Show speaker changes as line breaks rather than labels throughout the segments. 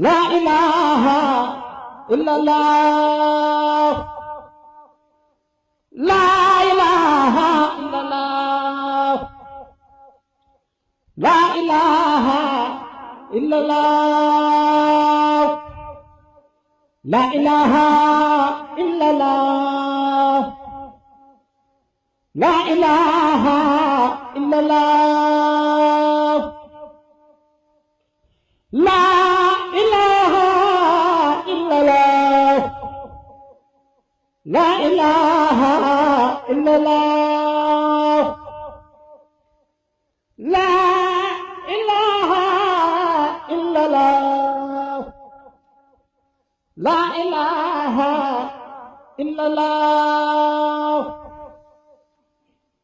la ilaha illallah la ilaha illallah la ilaha illallah la ilaha illallah la ilaha illallah la ilaha illallah la ilaha illallah la ilaha illallah la ilaha illallah.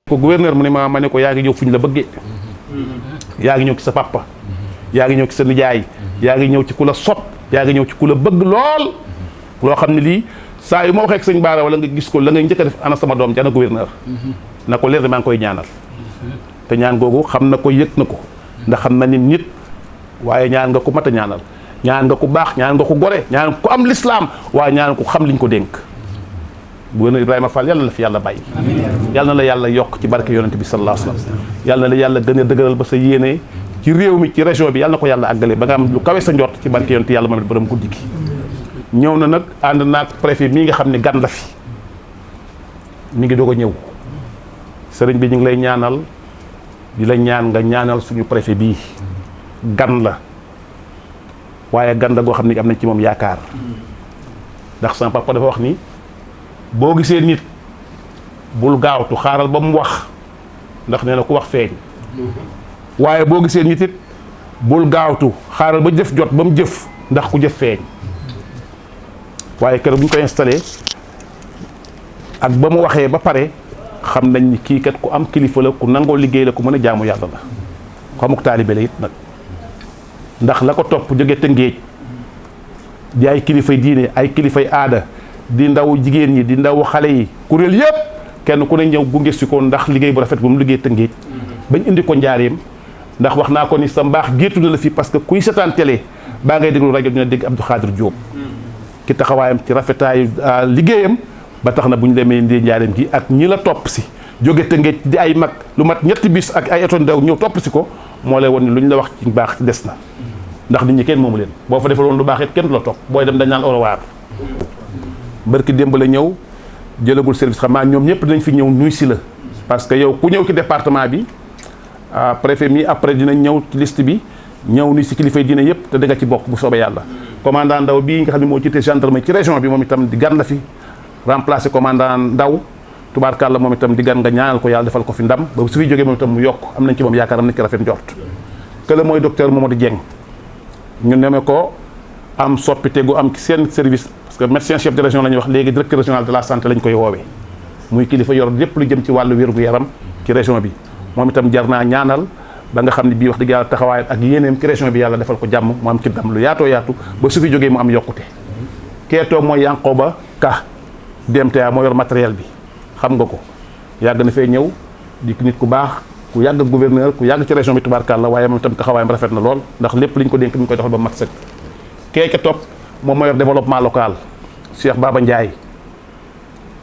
ko gouverneur mu ne ma ne ko yaa ngi ñëw fu ñu la bëggee yaa ngi ñëw ci sa papa yaa ngi ñëw ci sa nijaay yaa ngi ñëw ci ku la sopp yaa ngi ñëw ci ku la bëgg lool loo xam ne lii saa yu ma waxee ak sëñ Baara wala nga gis ko la ngay njëkk a def ana sama doom ci ana gouverneur na ko leer maa ngi koy ñaanal te ñaan googu xam na ko yëg na ko ndax xam na nit waaye ñaan nga ko mat a ñaanal ñaan nga ko baax ñaan nga ko gore ñaan ko am lislaam waaye ñaan ko xam liñ ko dénk gouverneur Ibrahima Fall yàlla na la fi yàlla bàyyi yàlla na la yàlla yokk ci barke yonente bi sallallahu alayhi wa sallam yàlla na la yàlla gën a dëgëral ba sa yéene ci réew mi ci région bi yàlla na ko yàlla àggale ba nga am lu kawe sa njort ci barke yonente yàlla moom it borom guddi gi ñëw na nag ànd naag préfet mii nga xam ne gan la fi mi ngi doog a ñëw sëriñ bi ñu ngi lay ñaanal di la ñaan nga ñaanal suñu préfet bii gan la waaye gan la goo xam ne am nañ ci moom yaakaar ndax sama papa dafa wax ni boo gisee nit bul gaawtu xaaral ba mu wax ndax nee na ku wax feeñ waaye boo gisee nit it bul gaawtu xaaral ba jëf jot ba mu jëf ndax ku jëf feeñ waaye keroog bu ñu ko installé ak ba mu waxee ba pare xam nañ ni kii kat ku am kilifa la ku nangoo liggéey la ku mën a jaamu yàlla la xamuk taalibe la it nag ndax la ko topp jóge Tëngéej di ay kilifay diine ay kilifay aada di ndaw jigéen ñi di ndaw xale yi kuréel yëpp kenn ku ne ñëw gunge si ko ndax liggéey bu rafet bu mu liggéey Tëngéej bañ indi ko njaareem ndax wax naa ko ni sa mbaax géetu na la fi parce que kuy seetaan télé baa ngay déglu rajo dina dégg Abdou Khadir Diop ki taxawaayam ci rafetaayu liggéeyam ba tax na bu ñu demee ndee njaareem gi ak ñi la topp si jóge Tëngéej di ay mag lu mat ñetti bis ak ay oto ndaw ñëw topp si ko moo lay won ni lu ñu la wax ci baax ci des na ndax nit ñi kenn moomu leen boo fa defaloon lu baax it kenn du la topp booy dem dañ naan au revoir barki démb la ñëw jëlagul service xam naa ñoom ñëpp dinañ fi ñëw nuy si la parce que yow ku ñëw ci département bi préfet mi après dinañ ñëw ci liste bi ñëw nuy si kilifay diine yëpp te da nga ci bokk bu soobee yàlla commandant Ndaw bii nga xam ne moo jiite gendarmerie ci région bi moom itam di gan la fi remplacé commandant Ndaw tubaarkàlla moom itam di gan nga ñaanal ko yàlla defal ko fi ndam ba su fi jógee moom itam mu yokk am nañ ci moom yaakaar am nañ ci rafet njort kële mooy docteur Mamadou Dieng ñu neme ko am soppite gu am seen service parce que médecin chef de région la ñuy wax léegi directeur régional de la santé lañ koy woowee muy kilifa yor lépp lu jëm ci wàllu wér-gu-yaram ci région bi moom itam jar naa ñaanal ba nga xam ne bii wax dëgg yàlla taxawaay ak yéeneem ci région bi yàlla defal ko jàmm mu am ci ndam lu yaatoo yaatu ba su fi jógee mu am yokkute kee toog mooy Yankoba Ka DMTA moo yor matériel bi xam nga ko yàgg na fee ñëw di nit ku baax ku yàgg gouverneur ku yàgg ci région bi tubaarkàlla waaye moom itam taxawaayam rafet na lool ndax lépp li ñu ko dénk mi ngi koy doxal ba mat sëkk kee ca topp moom moo yor développement local Cheikh Baba Ndiaye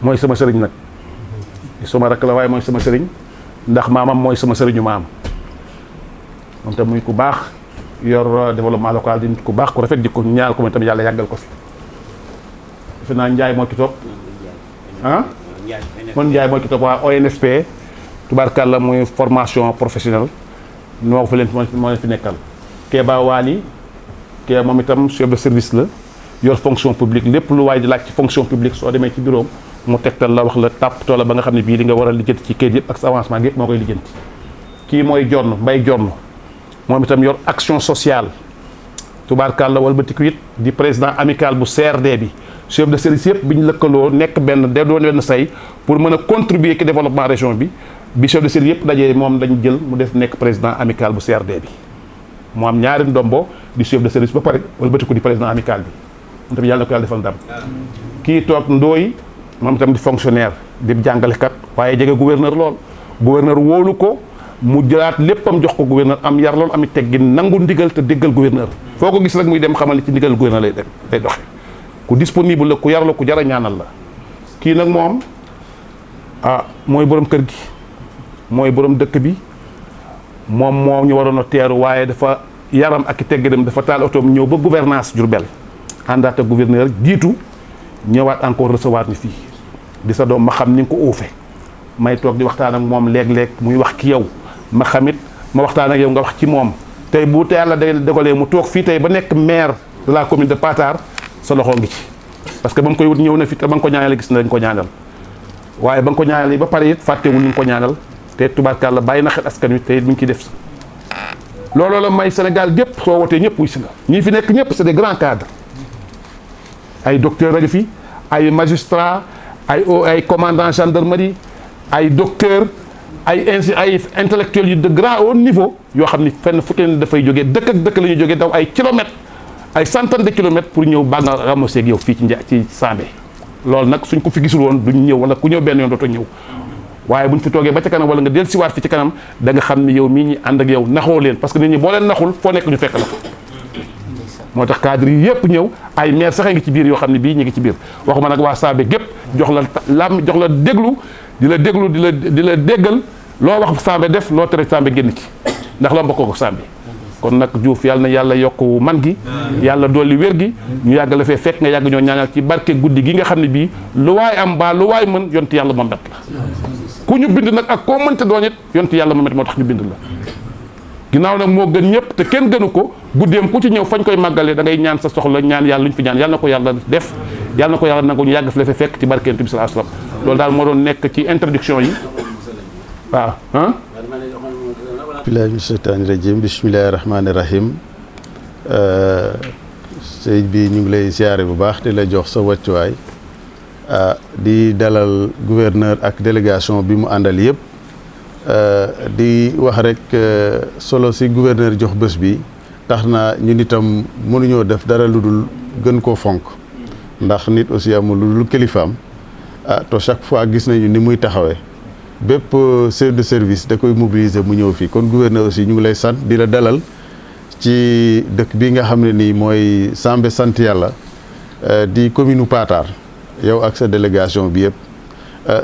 mooy sama sëriñ nag sama rakk la waaye mooy sama sëriñ ndax maamam mooy sama sëriñu maam moom tam muy ku baax yor développement local di nit ku baax ku rafet di ko ñaal ko moom itam yàlla yàggal ko fi defe naa Ndiaye moo ci topp ah man Ndiaye moo ci topp waa ONFP tubaarkàlla muy formation professionnelle moo fa leen moo leen fi nekkal Kéba Wali kee moom itam chef de service la yor fonction publique lépp lu waay di laaj ci fonction publique soo demee ci bureau mu tegtal la wax la tàpp toola ba nga xam ne bii di nga war a lijjanti ci kayit yëpp ak sa avancement yëpp moo koy lijjanti kii mooy jonn Mbay jonn moom itam yor action sociale tubaarkàlla walbatiku it di président amical bu CRD bi chef de service yëpp bi ñu lëkkaloo nekk benn de doon benn say pour mën a contribuer ci développement région bi chef de service yëpp dajee moom lañ jël mu def nekk président amical bu CRD bi mu am ñaari ndombo di chef de service ba pare walbatiku di président amical bi moom tamit yàlla na ko yàlla defal ndam kii toog Ndooy moom itam di fonctionnaire di jàngalekat waaye jege gouverneur lool gouverneur wóolu ko mu jëlaat léppam jox ko gouverneur am yar loolu amit teggin nangu ndigal te déggal gouverneur foo ko gis rek muy dem xamal ni ci ndigal gouverneur lay dem lay doxe ku disponible la ku yar la ku jar a ñaanal la kii nag moom mooy borom kër gi mooy borom dëkk bi moom moo ñu waroon a teeru waaye dafa yaram ak i tegginam dafa taal otoom ñëw ba gouvernance Diourbel àndaat ak gouverneur jiitu ñëwaat encore recevoir ni fii di sa doom ma xam ni nga ko uufe may toog di waxtaan ak moom léeg-léeg muy wax ki yow ma xamit ma waxtaan ak yow nga wax ci moom tey bu te yàlla day dogalee mu toog fii tey ba nekk maire de la commune de Patar sa loxo ngi ci parce que ba nga koy wut ñëw na fi te ba nga ko ñaanal gis na dañ ko ñaanal waaye ba nga ko ñaanal ba pare it fàttewul ñu ngi ko ñaanal te tubaarkàlla bàyyi na xel askan wi te it mi ngi ciy def sa looloo la may Sénégal gépp soo wootee ñëpp wuy si nga ñii fi nekk ñëpp c'est des grands cadres ay docteurs rajo fi ay magistrats ay commandant gendarmerie ay docteurs ay intellectuels yu de grand haut niveau yoo xam ni fenn fu ne dafay jógee dëkk ak dëkk la ñuy jógee daw ay kilomètres ay centaines de kilomètres pour ñëw baa nga ramoseeg yow fii ci Sambé loolu nag suñ ko fi gisul woon duñ ñëw wala ku ñëw benn yoon dootoo ñëw waaye buñ fi toogee ba ca kanam wala nga del siwaat fi ci kanam da nga xam ni yow mii ñi ànd ak yow naxoo leen parce que nit ñi boo leen naxul foo nekk ñu fekk la fa moo tax cadre yi yëpp ñëw ay maire sax ngi ci biir yoo xam ne bii ñu ngi ci biir waxuma nag waa Sambé gépp jox la déglu di la déggal loo wax Sambé def loo tere Sambé génn ci ndax loo bokkoo ko Sambé kon nag Diouf yàlla na yàlla yokk man gi yàlla dolli wér gi ñu yàgg la fee fekk nga yàgg ñoo ñaanal ci barke guddi gi nga xam ne bii lu waay am baa lu waay mën yonti yàlla Muhammad la ku ñu bind nag ak koo mënte doon it yonti yàlla Muhammad moo tax ñu bind la ginnaaw nag moo gën ñëpp te kenn gënu ko guddeem ku ci ñëw fañ koy màggalee da ngay ñaan sa soxla ñaan yàlla lu ñu fi ñaan yàlla na ko yàlla def yàlla na ko yàlla nangu ñu yàgg fi la fee fekk ci barke Yonent bi sallallahu alayhi wasallam loolu daal moo doon nekk ci introduction yi waaw
billahi min sheytaani rajim bismillahi rahmaani rahim sëñ bi ñu ngi lay siyaare bu baax di la jox sa wàccuwaay di dalal gouverneur ak délégation bi mu àndal yëpp di wax rek solo si gouverneur jox bés bi tax na ñun itam mënuñoo def dara lu dul gën koo fonk ndax nit aussi amul lu dul kilifaam te chaque fois gis nañu ni muy taxawee bépp chef de service da koy mobiliser mu ñëw fii kon gouverneur aussi ñu ngi lay sant di la dalal ci dëkk bi nga xam ne nii mooy Sambé sant yàlla di commune Patar yow ak sa délégation bi yëpp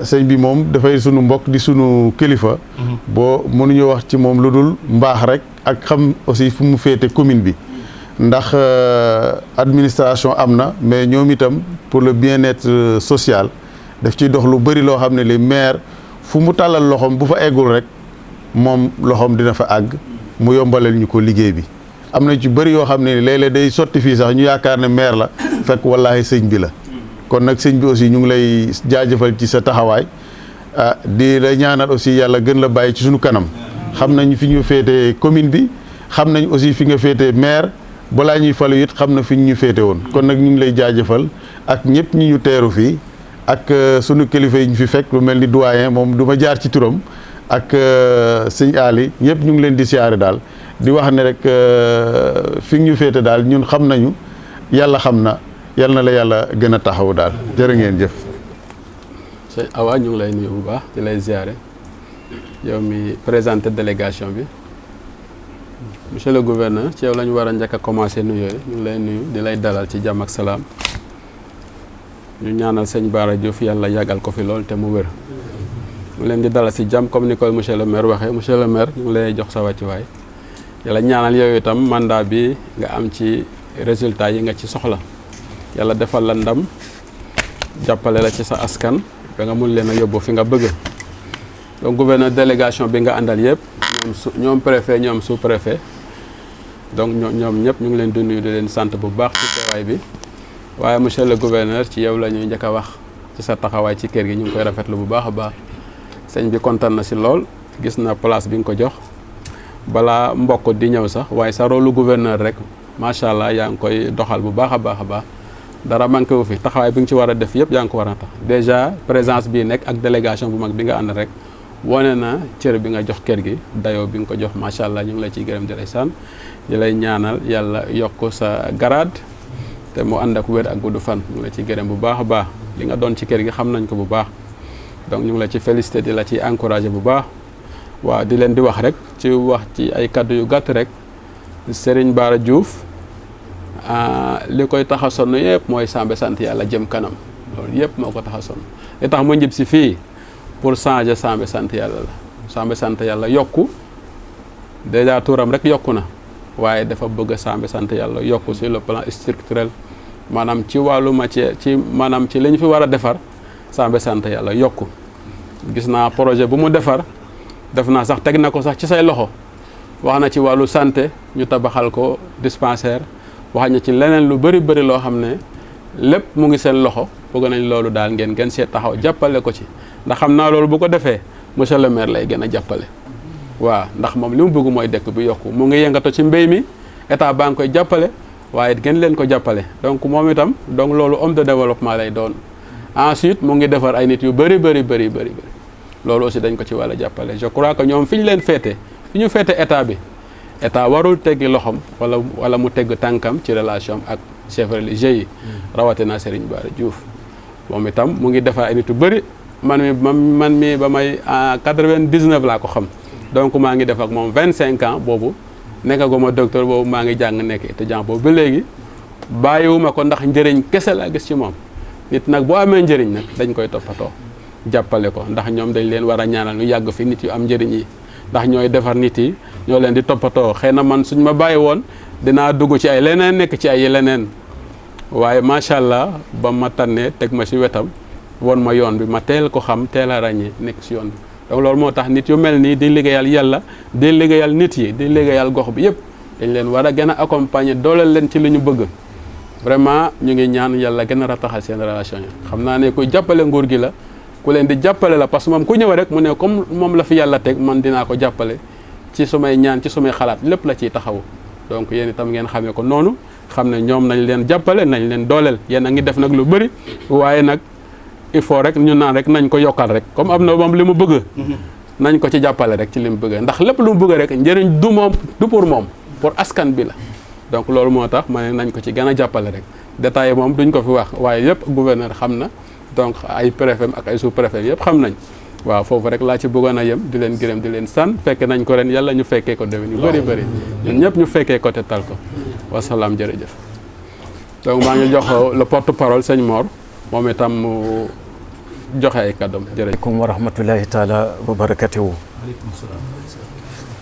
sëñ bi moom dafay sunu mbokk di sunu kilifa boo mënuñu wax ci moom lu dul mbaax rek ak xam aussi fu mu féete commune bi ndax administration am na mais ñoom itam pour le bien-être social daf ciy dox lu bëri loo xam ne li maire fu mu tàllal loxoom bu fa eggul rek moom loxoom dina fa àgg mu yombalal ñu ko liggéey bi am na ci bëri yoo xam ne léeg-léeg day sotti fii sax ñu yaakaar ne maire la fekk wallaahi sëñ bi la kon nag sëñ bi aussi ñu ngi lay jaajëfal ci sa taxawaay di la ñaanal aussi yàlla gën la bàyyi ci suñu kanam xam nañ fi ñu féete commune bi xam nañ aussi fi nga féete maire balaa ñuy falu it xam na fi ñu féete woon kon nag ñu ngi lay jaajëfal ak ñëpp ñi ñu teeru fii ak sunu kilifa yi ñu fi fekk lu mel ni doyen moom du ma jaar ci turam ak sëñ Ali ñëpp ñu ngi leen di siyaare daal di wax ne rek fi ñu féete daal ñun xam nañu yàlla xam na yàlla na la yàlla gën a taxaw daal jërë ngeen jëf.
sëñ Awa ñu ngi lay nuyu bu baax di lay ziare yow mi présenté délégation bi monsieur le gouverneur ci yow la ñu war a njëkk a commencé nuyoo ñu ngi lay nuyu di lay dalal ci jàmm ak salaam ñu ñaanal sëñ Bara Diouf yàlla yàggal ko fi lool te mu wér. ñu leen di dalal si jàmm comme ni ko monsieur le maire waxee monsieur le maire ñu ngi lay jox sa wàccuwaay yàlla ñaanal yow itam mandat bi nga am ci résultat yi nga ci soxla yàlla defal la ndam jàppale la ci sa askan ba nga mun leen a yóbbu fi nga bëgg donc gouverneur délégation bi nga àndal yëpp ñoom préfet ñoom sous préfet donc ñoom ñëpp ñu ngi leen di nuyu di leen sant bu baax ci teewaay bi waaye monsieur le gouverneur ci yow la ñuy njëkk a wax ci sa taxawaay ci kër gi ñu ngi koy rafetlu bu baax a baax sëñ bi kontaan na si lool gis na place bi nga ko jox balaa mbokk di ñëw sax waaye sa rôle gouverneur rek macha allah yaa ngi koy doxal bu baax a baax a baax dara manqué wu fi taxawaay bi nga ci war a def yëpp yaa ngi ko war a tax déjà présence bii nekk ak délégation bu mag bi nga ànd rek wane na cër bi nga jox kër gi dayoo bi nga ko jox macha allah ñu ngi la ciy gërëm di lay sant di lay ñaanal yàlla yokk sa grade te mu ànd ak wér ak gudd fan ñu ngi la ciy gërëm bu baax a baax li nga doon ci kër gi xam nañ ko bu baax donc ñu ngi la ci félicité di la ci encouragé bu baax waaw di leen di wax rek ci ay kaddu yu gàtt rek Serigne Bara Diouf li koy tax a sonn yëpp mooy Sambé sant yàlla jëm kanam loolu yëpp moo ko tax a sonn li tax mu njib si fii pour changer Sambé sant yàlla la Sambé sant yàlla yokku déjà turam rek yokku na waaye dafa bëgg Sambé sant yàlla yokku sur le plan structurel maanaam ci wàllu matière maanaam ci li ñu fi war a defar Sambé sant yàlla yokku gis naa projet bu mu defar def naa sax teg na ko sax ci say loxo wax na ci wàllu santé ñu tabaxal ko dispensaire wax na ci leneen lu bëri loo xam ne lépp mu ngi seen loxo bëgg nañ loolu daal ngeen gën see taxaw jàppale ko ci ndax xam naa loolu bu ko defee monsieur le maire lay gën a jàppale waaw ndax moom li mu bëgg mooy dëkk bi yokku mu ngi yëngatu ci mbéy mi état baa ngi koy jàppale waaye gën leen ko jàppale donc moom itam donc loolu homme de développement lay doon ensuite mu ngi defar ay nit yu bëri loolu aussi dañ ko ci war a jàppale je crois que ñoom fi ñu leen féete fi ñu féete état bi état warul teggi loxom wala mu tegg tànkam ci relation ak chef religieux yi rawatina Serigne Bara Diouf moom itam mu ngi defar ay nit yu bëri man mi ba may 99 laa ko xam donc maa ngi def ak moom 25 ans boobu nekkaguma docteur boobu maa ngi jàng nekk étudiant boobu ba léegi bàyyiwuma ko ndax njëriñ kese laa gis ci moom nit nag boo amee njëriñ nag dañ koy toppatoo jàppale ko ndax ñoom dañ leen war a ñaanal ñu yàgg fi nit yu am njëriñ yi ndax ñooy defar nit yi ñoo leen di toppatoo xëy na man suñ ma bàyyi woon dinaa dugg ci ay leneen nekk ci ay leneen waaye macha allah ba ma tànnee teg ma ci wetam won ma yoon bi ma teel ko xam teel a ràññee nekk ci yoon bi donc loolu moo tax nit yu mel nii di liggéeyal yàlla di liggéeyal nit yi di liggéeyal gox bi yëpp dañ leen war a gën a accompagner dooleel leen ci li ñu bëgg vraiment ñu ngi ñaan yàlla gën a rataxal seen relation yi xam naa ne kuy jàppale nguur gi la ku leen di jàppale la parce que moom ku ñëw rek mu ne comme moom la fi yàlla teg man dinaa ko jàppale ci sumay ñaan ci sumay xalaat lépp la ciy taxaw donc yéen itam ngeen xamee ko noonu xam ne ñoom nañ leen jàppale nañ leen dooleel yéen a ngi def nag lu bëri waaye nag il faut rek ñu naan rek nañ ko yokkal rek comme am na moom li mu bëgg nañ ko ci jàppale rek ci li mu bëgg ndax lépp lu mu bëgg rek njëriñ du moom du pour moom pour askan bi la donc loolu moo tax ma ne nañ ko ci gën a jàppale rek détails moom duñ ko fi wax waaye yëpp gouverneur xam na donc ay préfet ak ay sous-préfet yëpp xam nañ waaw foofu rek laa ci bëggoon a yem di leen gërëm di leen sant fekke nañ ko ren yàlla ñu fekkee ko déwén yu bëri ñun ñëpp ñu fekkee ko te tal ko wasalaam jërëjëf donc maa ngi jox le porte-parole sëñ Mor moom itam mu joxe ay kàddoom jërëjëf.
aleykum wa rahmatullahi taala wa barakatuhu.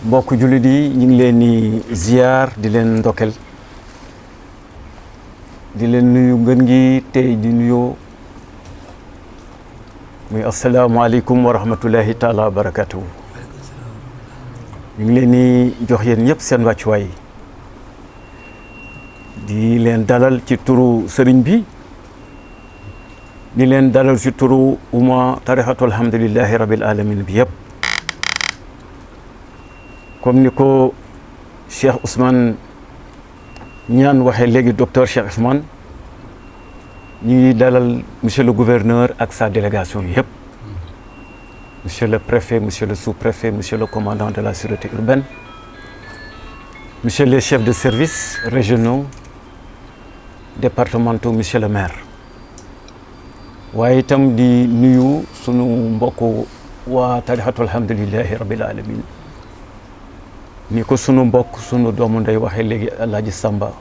mbokk jullit yi ñu ngi leen di ziar di leen ndokel di leen nuyu ngeen ngi tey di nuyoo muy asalaamaaleykum wa rahmatullahi taala wa barakatuhu. ñu ngi leen di jox yéen ñëpp seen wàccuwaay di leen dalal ci turu sëriñ bi di leen dalal ci turu umma tarixatu alhamdulillahi rabbil alamin bi yëpp comme ni ko Cheikh Ousmane ñaan waxee léegi docteur Cheikh Ousmane ñu ngi dalal monsieur le gouverneur ak sa délégation yëpp monsieur le préfet monsieur le sous-préfet monsieur le commandant de la sûreté urbaine monsieur les chefs de service régionaux départementaux monsieur le maire waaye itam di nuyu sunu mbokk waa tarixatu alhamdulillahi rabbil alamin ni ko sunu mbokk sunu doomu ndey waxee léegi Alaaji Samba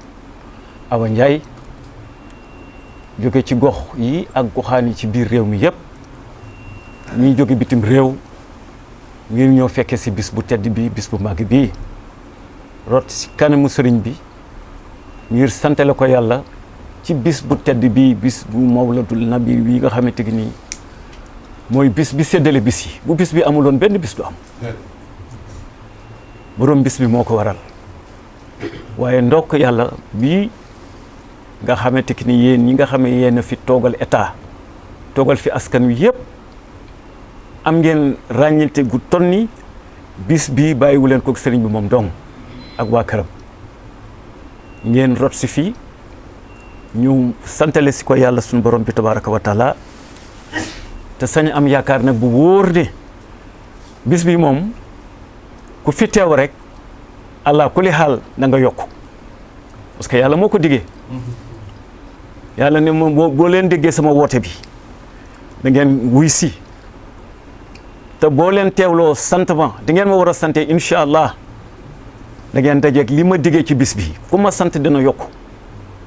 Awa Ndiaye jóge ci gox yi ak goxaan yi ci biir réew mi yëpp ñuy jóge bitim réew ngir ñoo fekkee si bis bu tedd bi bis bu màgg bii rot si kanamu sëriñ bi ngir santale ko yàlla ci bis bu tedd bi bis bu mawladul nabi bi nga xamante ni mooy bis bi séddale bis yi bu bis bi amuloon benn bis du am borom bis bi moo ko waral waaye ndokk yàlla bii nga xamante ni yéen ñi nga xam ne yéen a fi toogal état toogal fi askan wi yëpp am ngeen ràññite gu tonni bis bi bàyyiwu leen ko sëriñ bi moom dong ak waa këram ngeen rot si fii ñu santale si ko yàlla suñu borom bi tabaraka wa taala te sañ am yaakaar nag bu wóor ne bis bi moom ku fi teew rek allah kulli xaal na nga yokk parce que yàlla moo ko diggee yàlla ne moom boo leen déggee sama woote bi da ngeen wuy si te boo leen teewloo sant ma di ngeen ma war a sante incha allah da ngeen dajeeg li ma diggee ci bis bi ku ma sant dina yokku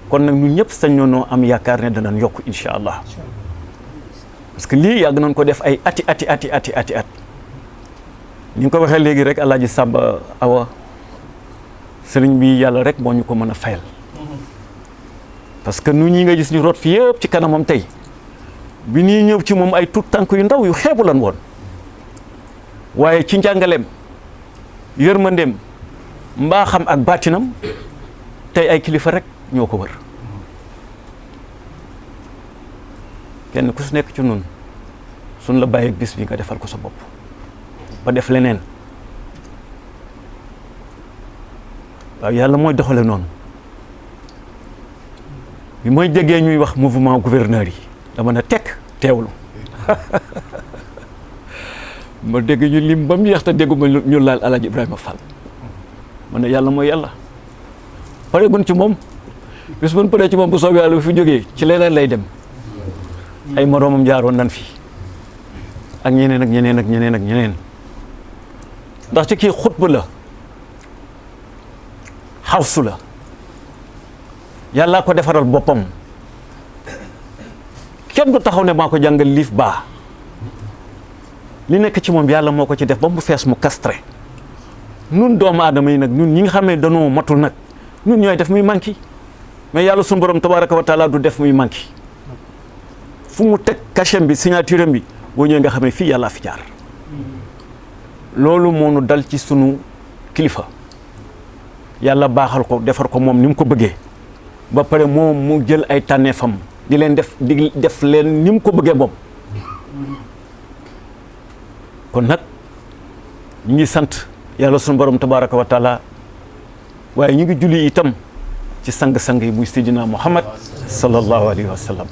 kon nag ñun ñëpp sañ ñoo am yaakaar ne danañ yokku incha allah parce que lii yàgg nañ ko def ay ati at ni nga ko waxee léegi rek Alaaji Samba Awa sëriñ bi yàlla rek moo ñu ko mën a fayal parce que nu ñi nga gis ñu root fi yëpp ci kanamam tey bi ñuy ñëw ci moom ay tout tànk yu ndaw yu xeebu lan woon waaye ci njàngaleem yërmandeem mbaaxam ak baatinam tey ay kilifa rek ñoo ko wër kenn ku su nekk ci nun suñ la bàyyi bis bi nga defal ko sa bopp ba def leneen waaw yàlla mooy doxale noonu bi mooy déggee ñuy wax mouvement gouverneur yi dama ne tekk teewlu ma dégg ñu lim ba mu yeex te dégguma ñu laal Alaaji Ibrahima Fall ma ne yàlla mooy yàlla pare gun ci moom bis bu ñu paree ci moom bu soobee yàlla bu fi jógee ci leneen lay dem ay moroomam jaaroon nan fi ak ñeneen ak ñeneen ak ñeneen ak ñeneen ndax ci kii xutba la xawsu la yàllaa ko defaral boppam kenn du taxaw ne maa ko jàngal liif baa li nekk ci moom yàlla moo ko ci def ba mu fees mu castré nun doomu aadama yi nag ñun ñi nga xam ne danoo matul nag ñun ñooy def muy manqué mais yàlla suñu borom tabaraka wa taala du def muy manqué fu mu teg cachet bi signature bi boo ñëwee nga xam ne fii yàllaa fi jaar loolu moo nu dal ci sunu kilifa yàlla baaxal ko defar ko moom ni mu ko bëggee ba pare moom mu jël ay tànneefam di def leen ni mu ko bëggee moom kon nag ñu ngi sant yàlla sunu borom tabaraka wa taala waaye ñu ngi julli itam ci sang-sang yi muy Seydina Muhammad sallallahu alayhi wa sallam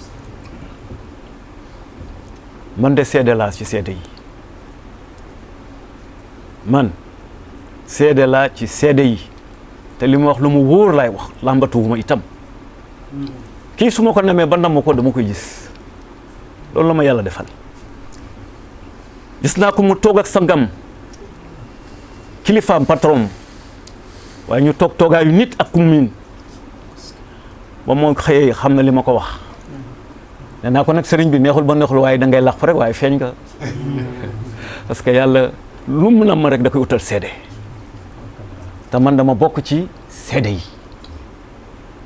man de seede laa ci seede yi man seede laa ci seede yi te li ma wax lu mu wóor laay wax làmbatuwuma itam kii su ma ko namee ba nam ma ko dama koy gis loolu la ma yàlla defal gis naa ko mu toog ak sangam kilifaam patron waaye ñu toog toogaayu nit ak ku miin ba moo xëyee xam na li ma ko wax nee naa ko nag sëriñ bi neexul ba neexul waaye da ngay lax fa rek waaye feeñ nga parce que yàlla lu mu na ma rek da koy utal seede te man dama bokk ci seede yi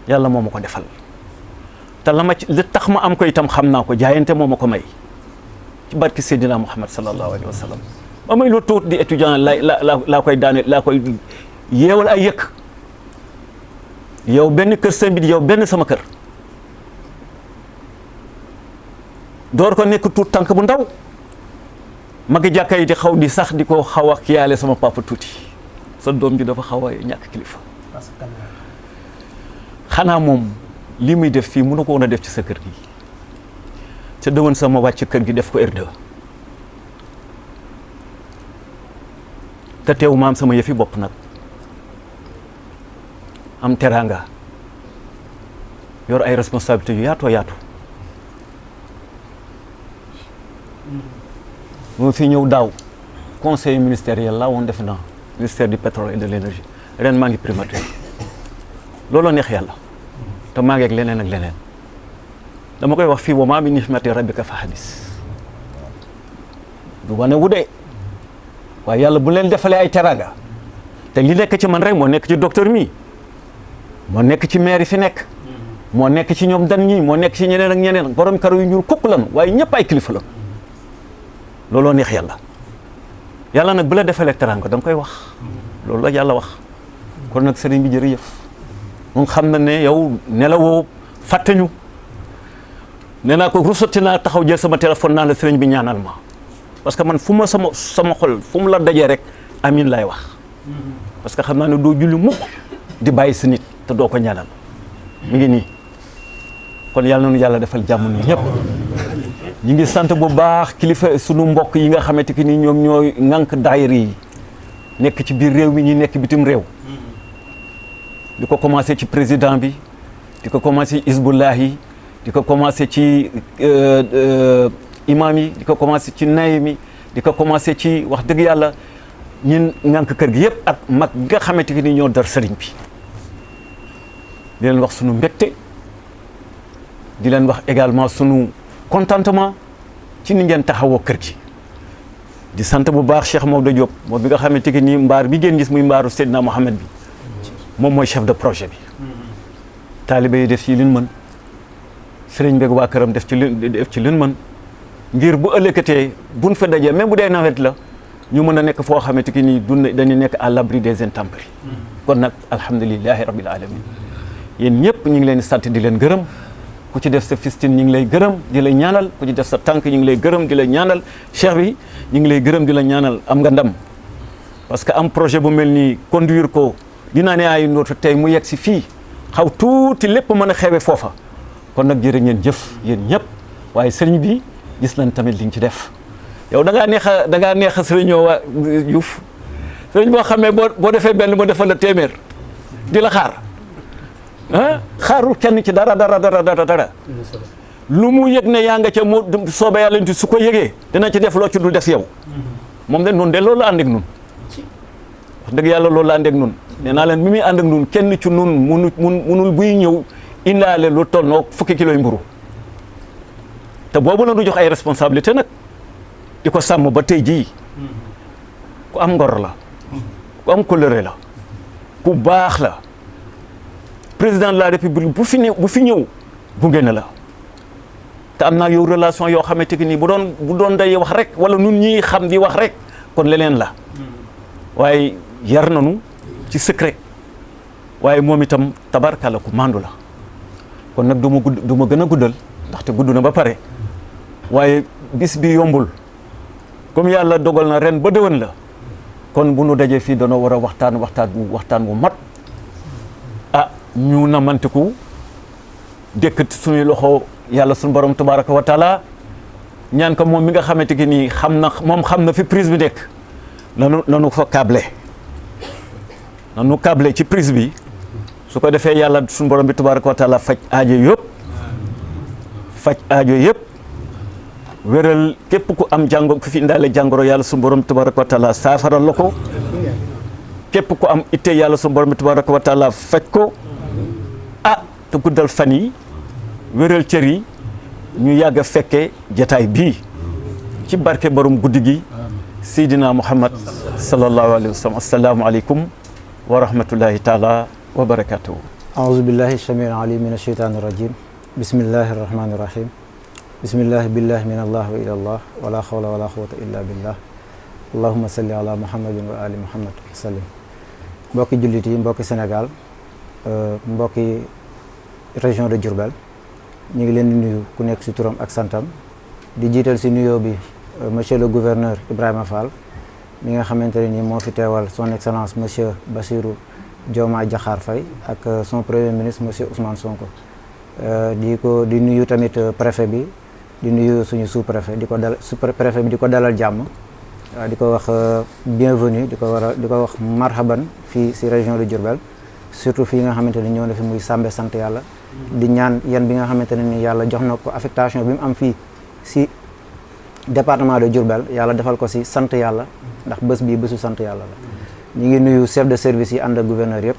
yàlla moo ma ko defal te la ma ci li tax ma am ko itam xam naa ko jaayante moo ma ko may ci barki Seydina Muhammad sallallahu alayhi wa sallam ba may lu tuut di étudiant laa koy daane laa koy yeewal ay yëkk yow benn kër sëñ bi yow benn sama kër door ko nekk tuut tànk bu ndaw magi jàkka yi di xaw di sax di ko xaw a kiyaale sama papa tuuti sa doom ji dafa xaw a ñàkk kilifa xanaa moom li muy def fii mënu ko woon a def ci sa kër gi ca dëwoon sama wàcc kër gi def ko R2 te teew ma am sama yëfi bopp nag am teraanga yor ay responsabilités yu yaatoo yaatu moo fi ñëw daaw conseil ministériel laa woon def naa ministère du pétrole et de l'énergie ren maa ngi primature looloo neex yàlla te maa ngi ak leneen ak leneen dama koy wax fii wa maa min ni'matin rabbika fa hadis du wane wu dee waaye yàlla bu leen defalee ay teraanga te li nekk ci man rek moo nekk ci docteur mi moo nekk ci maire yi fi nekk moo nekk ci ñoom dan ñi moo nekk ci ñeneen ak ñeneen borom karaw yu ñuul kukk lan waaye ñëpp ay kilifa la looloo neex yàlla yàlla nag bu la defalee teraanga da nga koy wax loolu la yàlla wax kon nag sëriñ bi jërëjëf moom xam na ne yow nelawoo fàtte ñu nee naa ko rusati naa taxaw jël sama téléphone naan la sëriñ bi ñaanal ma parce que man fu ma sama xol fu mu la dajee rek amin lay wax parce que xam naa ne doo julli mukk di bàyyi si nit te doo ko ñaanal mi ngi nii kon yàlla noonu yàlla defal jàmm ni ñëpp ñu ngi sant bu baax kilifa sunu mbokk yi nga xamante que ni ñoom ñooy ŋànk daayira yi nekk ci biir réew mi ñi nekk bitim réew di ko commencé ci président bi di ko commencé Hizbullah yi di ko commencé ci imam yi di ko commencé ci nay mi di ko commencé ci wax dëgg yàlla ñun ngànk kër gi yëpp ak mag nga xamante ni ñoo dar sëriñ bi di leen wax sunu mbégte di leen wax également sunu contentement ci ni ngeen taxawoo kër gi di sant bu baax Cheikh Maodo Diop moom bi nga xamante ni mbaar bi ngeen gis muy mbaaru Seydina Mohamed bi moom mooy chef de projet bi taalibe yi def ci liñ mën sëriñ beeg waa këram def ci liñ mën ngir bu ëllëgatee buñ fa dajee même bu dee nawet la ñu mën a nekk foo xamante ni dañu nekk à l'abri des intempéries kon nag alhamdulilahi rabbil alamin yéen ñëpp ñu ngi leen di sant di leen gërëm ku ci def sa fistine ñu ngi lay gërëm di la ñaanal ku ci def sa tànk ñu ngi lay gërëm di la ñaanal cheikh bi ñu ngi lay gërëm di la ñaanal am nga ndam parce que am projet bu mel nii conduire ko dinaa ne ay nootu tey mu yegg si fii xaw tuuti lépp mën a xewe foofa kon nag jërë ngeen jëf yéen ñëpp waaye sëriñ bi gis nañ tamit li nga ci def yow da ngaa neex a sëriñoo waa Diouf sëriñ boo xamee boo defee benn mu defal la téeméer di la xaar xaarul kenn ci dara lu mu yëg ne yaa nga ca mu soobee yàlla nit su ko yëgee dina ci def loo ci dul def yow moom de noonu de loolu la ànd ak nun wax dëgg yàlla loolu la ànd ak nun nee naa leen mi muy ànd ak nun kenn ci nun munul buy ñëw indaale lu toll noo fukki kiloy mburu te boobu la du jox ay responsabilité nag di ko sàmm ba tey jii ku am ngor la ku am colère la ku baax la président de la république bu fi ñëw gunge na la te am naa yow relation yoo xamante ni bu doon day wax rek wala nun ñi xam di wax rek kon leneen la waaye yar nanu ci secret waaye moom itam tabarkalla ku mandu la kon nag du ma gën a guddal ndaxte gudd na ba pare waaye bis bi yombul comme yàlla dogal na ren ba déwén la kon bu nu dajee fii danoo war a waxtaan bu mat ñu namantiku dëkk suñuy loxo yàlla suñu borom tabaraka wa taala ñaan ko moom mi nga xamante ni xam na fi prise bi nekk nanu fa câblé ci prise bi su ko defee yàlla suñu borom bi tabaraka wa taala faj aajo yëpp wéral képp ku am ku fi indaale jàngoro yàlla suñu borom bi tabaraka wa taala saafaral la ko képp ku am itte yàlla suñu borom bi tabaraka wa taala faj ko te guddal fan yi wéral cër yi ñu yàgg a fekke jataay bii ci barke borom guddi gi Seydina Muhammad sallallahu alayhi wa sallam assalaamu aleykum wa rahmatullahi taala wa barakatuhu
aouzu billahi samil alim min asheytaani rajim bismillahi arrahmani irrahim bismillahi billahi min allah wa ila allah wala hawla wala quwwata illa billah allahumma salli ala muhammadin wa ali muhammad sallim mbokki jullit yi mbokki Sénégal mbokki région de Diourbel ñu ngi leen di nuyu ku nekk ci turam ak santam di jiital ci nuyoo bi monsieur le gouverneur Ibrahima Fall mi nga xamante ne ni moo fi teewal son excellence monsieur Bassirou Diomaye Diakhar Faye ak son premier ministre monsieur Ousmane Sonko di nuyu tamit préfet bi di nuyu suñu sous-préfet préfet bi di ko dalal jàmm di ko wax bienvenue di ko wax marhaban fii ci région de Diourbel surtout fii nga xamante ni ñëw na fi muy Sambé sant yàlla di ñaan yan bi nga xamante ne ni yàlla jox na ko affectation bi mu am fii ci département de Diourbel yàlla defal ko ci sant yàlla ndax bés bii bésu sant yàlla la ñu ngi nuyu chef de service yi ànd ak gouverneur yëpp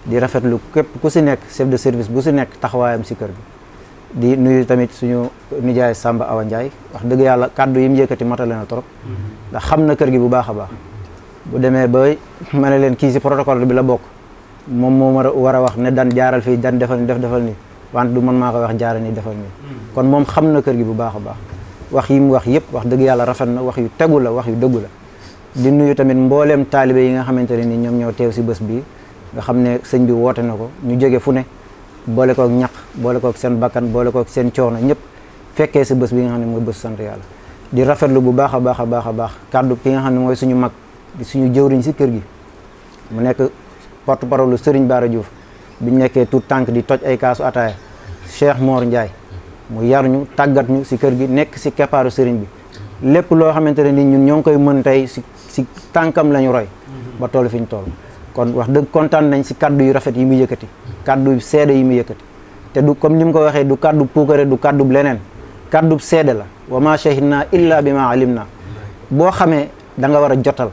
di rafetlu képp ku ci nekk chef de service bu ci nekk taxawaayam ci kër gi di nuyu tamit suñu nijaay Samba Awa Ndiaye wax dëgg yàlla kàddu yi mu yëkkati matale na trop ndax xam na kër gi bu baax a baax bu demee ba ma ne leen kii ci protocole bi la bokk moom moo war a wax ne dan jaaral fii dan defal ni defal ni wante du man maa ko wax jaaral ni defal ni kon moom xam na kër gi bu baax a baax wax yi mu wax yëpp wax dëgg yàlla rafet na wax yu tegu la wax yu dëggu la di nuyu tamit mbooleem taalibe yi nga xamante ne ni ñoom ñoo teew ci bés bii nga xam ne sëñ bi woote na ko ñu jóge fu ne boole kook ñaq boole kook seen bakkan boole kook seen coono ñëpp fekkee ci bés bi nga xam ne mooy bés sant yàlla di rafetlu bu baax a baax a baax a baax kàddu ki nga xam ne mooy suñu mag di suñu jëwriñ ci kër gi mu nekk porte-parole Serigne Bara Diouf biñ nekkee tout tànk di toj ay kaasu ataaya Cheikh Mor Ndiaye mu yar ñu tàggat ñu ci kër gi nekk ci keppaaru Serigne bi lépp loo xamante ne ni ñun ñoo ngi koy mën tey ci tànkam la ñu roy ba toll fi ñu toll kon wax dëgg kontaan nañ ci kaddu yu rafet yi mu yëkkati kaddu yu seede yi mu yëkkati te du comme ni mu ko waxee du kaddu puukare du kaddu leneen kaddu seede la wa ma shahidna illa bi ma alim na boo xamee da nga war a jotal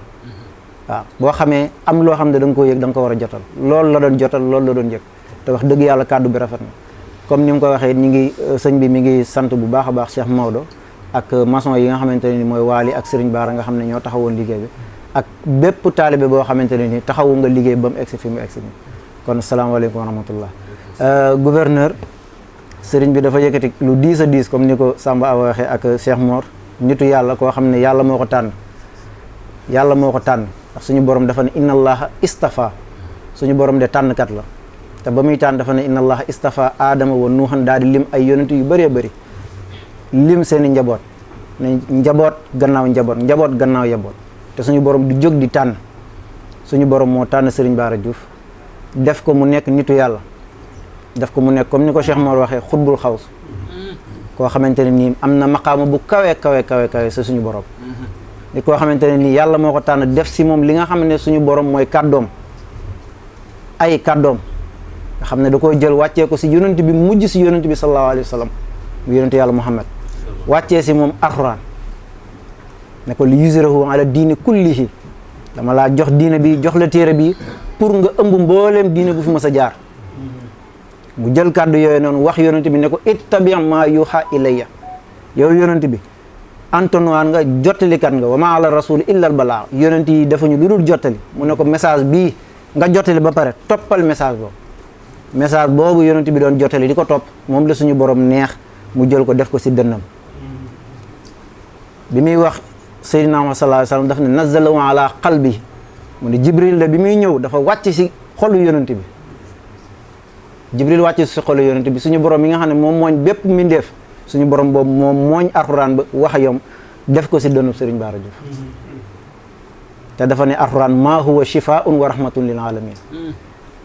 waaw boo xamee am loo xam ne da nga koo yëg da nga ko war a jotal loolu la doon jotal loolu la doon yëg te wax dëgg yàlla kàddu bi rafet na comme ni mu ko waxee ñi ngi sëñ bi mi ngi sant bu baax a baax Cheikh Maodo ak maçon yi nga xamante ne ni mooy Waali ak Serigne Bara nga xam ne ñoo taxawoon liggéey bi ak bépp taalibe boo xamante ne ni taxawu nga liggéey ba mu egsi fi mu egsi ni kon asalaamaaleykum wa rahmatullah gouverneur Serigne bi dafa yëkkati lu diis a diis comme ni ko Samba Awa waxee ak Cheikh Mor nitu yàlla koo xam ne yàlla moo ko tànn yàlla moo ko tànn ndax suñu borom dafa ne inna allaha istafa suñu borom de tànnkat la te ba muy tànn dafa ne inna allaha istafa aadama wa nuuhan daal di lim ay yonent yu bëree bëri lim seeni njaboot ne njaboot gannaaw njaboot te suñu borom du jóg di tànn suñu borom moo tànn Serigne Bara Diouf def ko mu nekk nitu yàlla def ko mu nekk comme ni ko Cheikh Mor waxee xutbul xaws koo xamante ne nii am na maqaama bu kawe sa suñu borom di koo xamante ne nii yàlla moo ko tànn def si moom li nga xam ne suñu borom mooy kàddoom ay kàddoom nga xam ne da koy jël wàccee ko si yonent bi mujj si yonent bi sallallahu alayhi wa sallam mu yonent yàlla Muhammad wàccee si moom alxuraan ne ko li yusrahu ala diini kullihi dama laa jox diine bi jox la téere bi pour nga ëmb mbooleem diine bu fi mës a jaar mu jël kàddu yooyu noonu wax yonent bi ne ko ittabi ma yuha ilayya yow yonent bi antonwaan nga jottalikat nga wa ma ala rasul illa al balaa yonent yi defuñu lu dul jottali mu ne ko message bii nga jottali ba pare toppal message boobu yonent bi doon jottali di ko topp moom la suñu borom neex mu jël ko def ko si dënnam bi muy wax Seydina Muhammad sallallahu alayhi wasallam daf ne nazzalahu ala qalbi mu ne Jibril la bi muy ñëw dafa wàcc si xolu yonent bi Jibril wàcc si xolu yonent bi suñu borom yi nga xam ne moom mooñ bépp mbindeef suñu borom boobu moom mooñ alxuraan ba wax yom def ko si dënnub Serigne Bara Diouf te dafa ne alxuraan maa huwa shifaa'un wa rahmatun lil alamin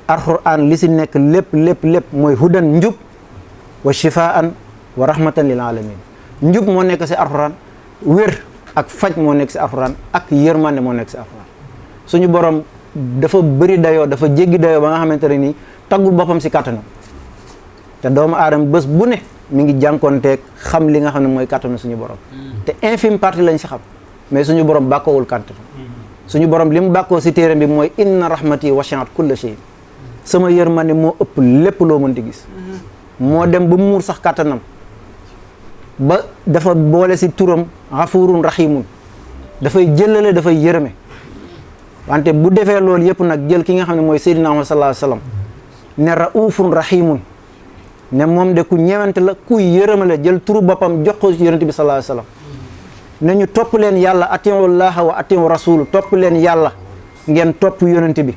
alxuraan li si nekk lépp mooy hudan njub wa shifaa'an wa rahmatan lil alamin njub moo nekk si alxuraan wér ak faj moo nekk si alxuraan ak yërmande moo nekk si alxuraan suñu borom dafa bëri dayoo dafa jéggi dayoo ba nga xamante ne nii taggul boppam si kàttanam te doomu aadama bés bu ne mi ngi jànkoonteeg xam li nga xam ne mooy kàttanu suñu borom te infime partie lañ si xam mais suñu borom bàkkoowul kàttan suñu borom li mu bàkkoo si téere bi mooy inna rahmati wasi'at kulla shay sama yërmande moo ëpp lépp loo mënti gis moo dem ba muur sax kàttanam ba dafa boole si turam xafurun rahimun dafay jëlale dafay yërëme wante bu defee loolu yëpp nag jël ki nga xam ne mooy Seydina Muhammad sallallahu alayhi wasallam ne raufun rahimun ne moom de ku ñewante la ku yërëme la jël turu boppam jox ko yonent bi sallallahu alayhi wasallam ne ñu topp leen yàlla atiiwu llaaha wa atiiwu rasul topp leen yàlla ngeen topp yonent bi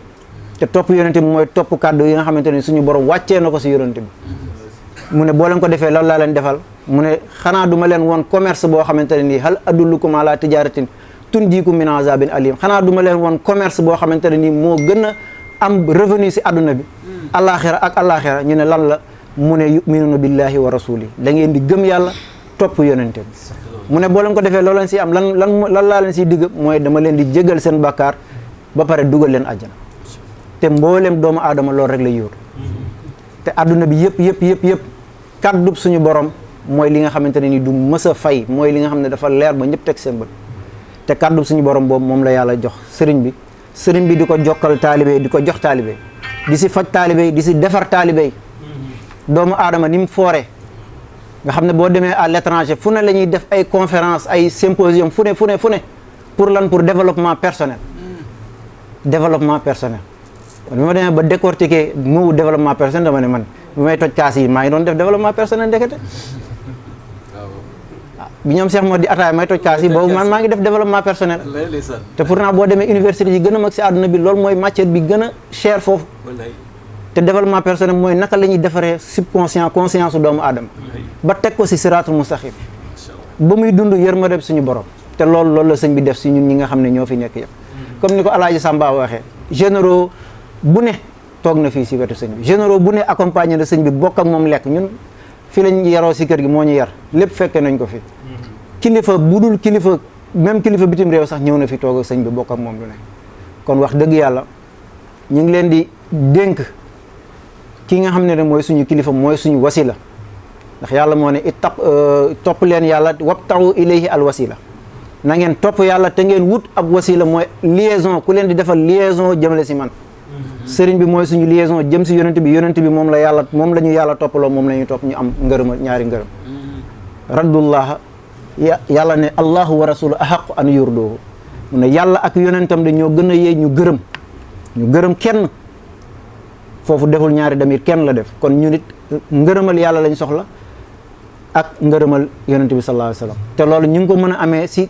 te topp yonent bi mooy topp kàddu yi nga xamante ne suñu borom wàccee na ko si yonent bi mu ne boo leen ko defee loolu laa leen defal mu ne xanaa duma leen woon commerce boo xamante ne nii hal adullukum ala tijaratin tunjiikum min azabin alim xanaa duma leen woon commerce boo xamante ne nii moo gën a am revenu si adduna bi alaxira ak alaxira ñu ne lan la mu ne yuminuna billahi wa rasuli da ngeen di gëm yàlla topp yonente bi mu ne boo leen ko defee loolu leen si am lan laa leen siy digg mooy dama leen di jégal seen bàkkaar ba pare dugal leen àjjana te mboolem doomu aadama loolu rek lay yóotu te adduna bi yëpp kàddub suñu borom mooy li nga xamante ne ni du mës a fay mooy li nga xam ne dafa leer ba ñëpp teg seen bët te kàddub suñu borom boobu moom la yàlla jox sëriñ bi di ko jokkal taalibe di ko jox taalibe di si faj taalibe di si defar taalibe doomu aadama ni mu foore nga xam ne boo demee à l'étranger fu ne la ñuy def ay conférence ay symposium fu ne pour lan pour développement personnel bi ma demee ba décortiquer mu développement personnel dama ne man bi may toj kaas yi maa ngi doon def développement personnel ndekete bi ñoom Cheikh moo di ataaya may toj kaas yi boobu man maa ngi def développement personnel te pourtant boo demee université yi gën a mag si àdduna bi loolu mooy matière bi gën a cher foofu te développement personnel mooy naka la ñuy defaree subconscient conscience su doomu aadama ba teg ko si siraatul mustaqim ba muy dund yërmande suñu borom te loolu la sëñ bi def si ñun ñi nga xam ne ñoo fi nekk yëpp comme ni ko Alaaji Samba waxee généraux bu ne toog na fii si wetu sëñ bi généraux bu ne accompagné na sëñ bi bokk ak moom lekk ñun fi lañ yaroo si kër gi moo ñu yar lépp fekke nañ ko fi kilifa bu dul kilifa même kilifa bitim réew sax ñëw na fi toog ak sëñ bi bokk ak moom lu ne kon wax dëgg yàlla ñu ngi leen di dénk ki nga xam ne mooy suñu kilifa mooy suñu wasila ndax yàlla moo ne topp leen yàlla wabtaxu ilayhi al wasila na ngeen topp yàlla te ngeen wut ab wasila mooy liaison ku leen di defal liaison jëmale si man sëriñ bi mooy suñu liaison jëm si yonent bi moom la ñu yàlla toppaloo moom la ñuy topp ñu am ngërëma ñaari ngërëm raddullah yàlla ne allahu wa rasulu ahaqu an yurdoohu mu ne yàlla ak yonentam de ñoo gën a yee ñu gërëm kenn foofu deful ñaari damir kenn la def kon ñu nit ngërëmal yàlla lañ soxla ak ngërëmal yonent bi sallallahu alayhi wa sallam te loolu ñu ngi ko mën a amee si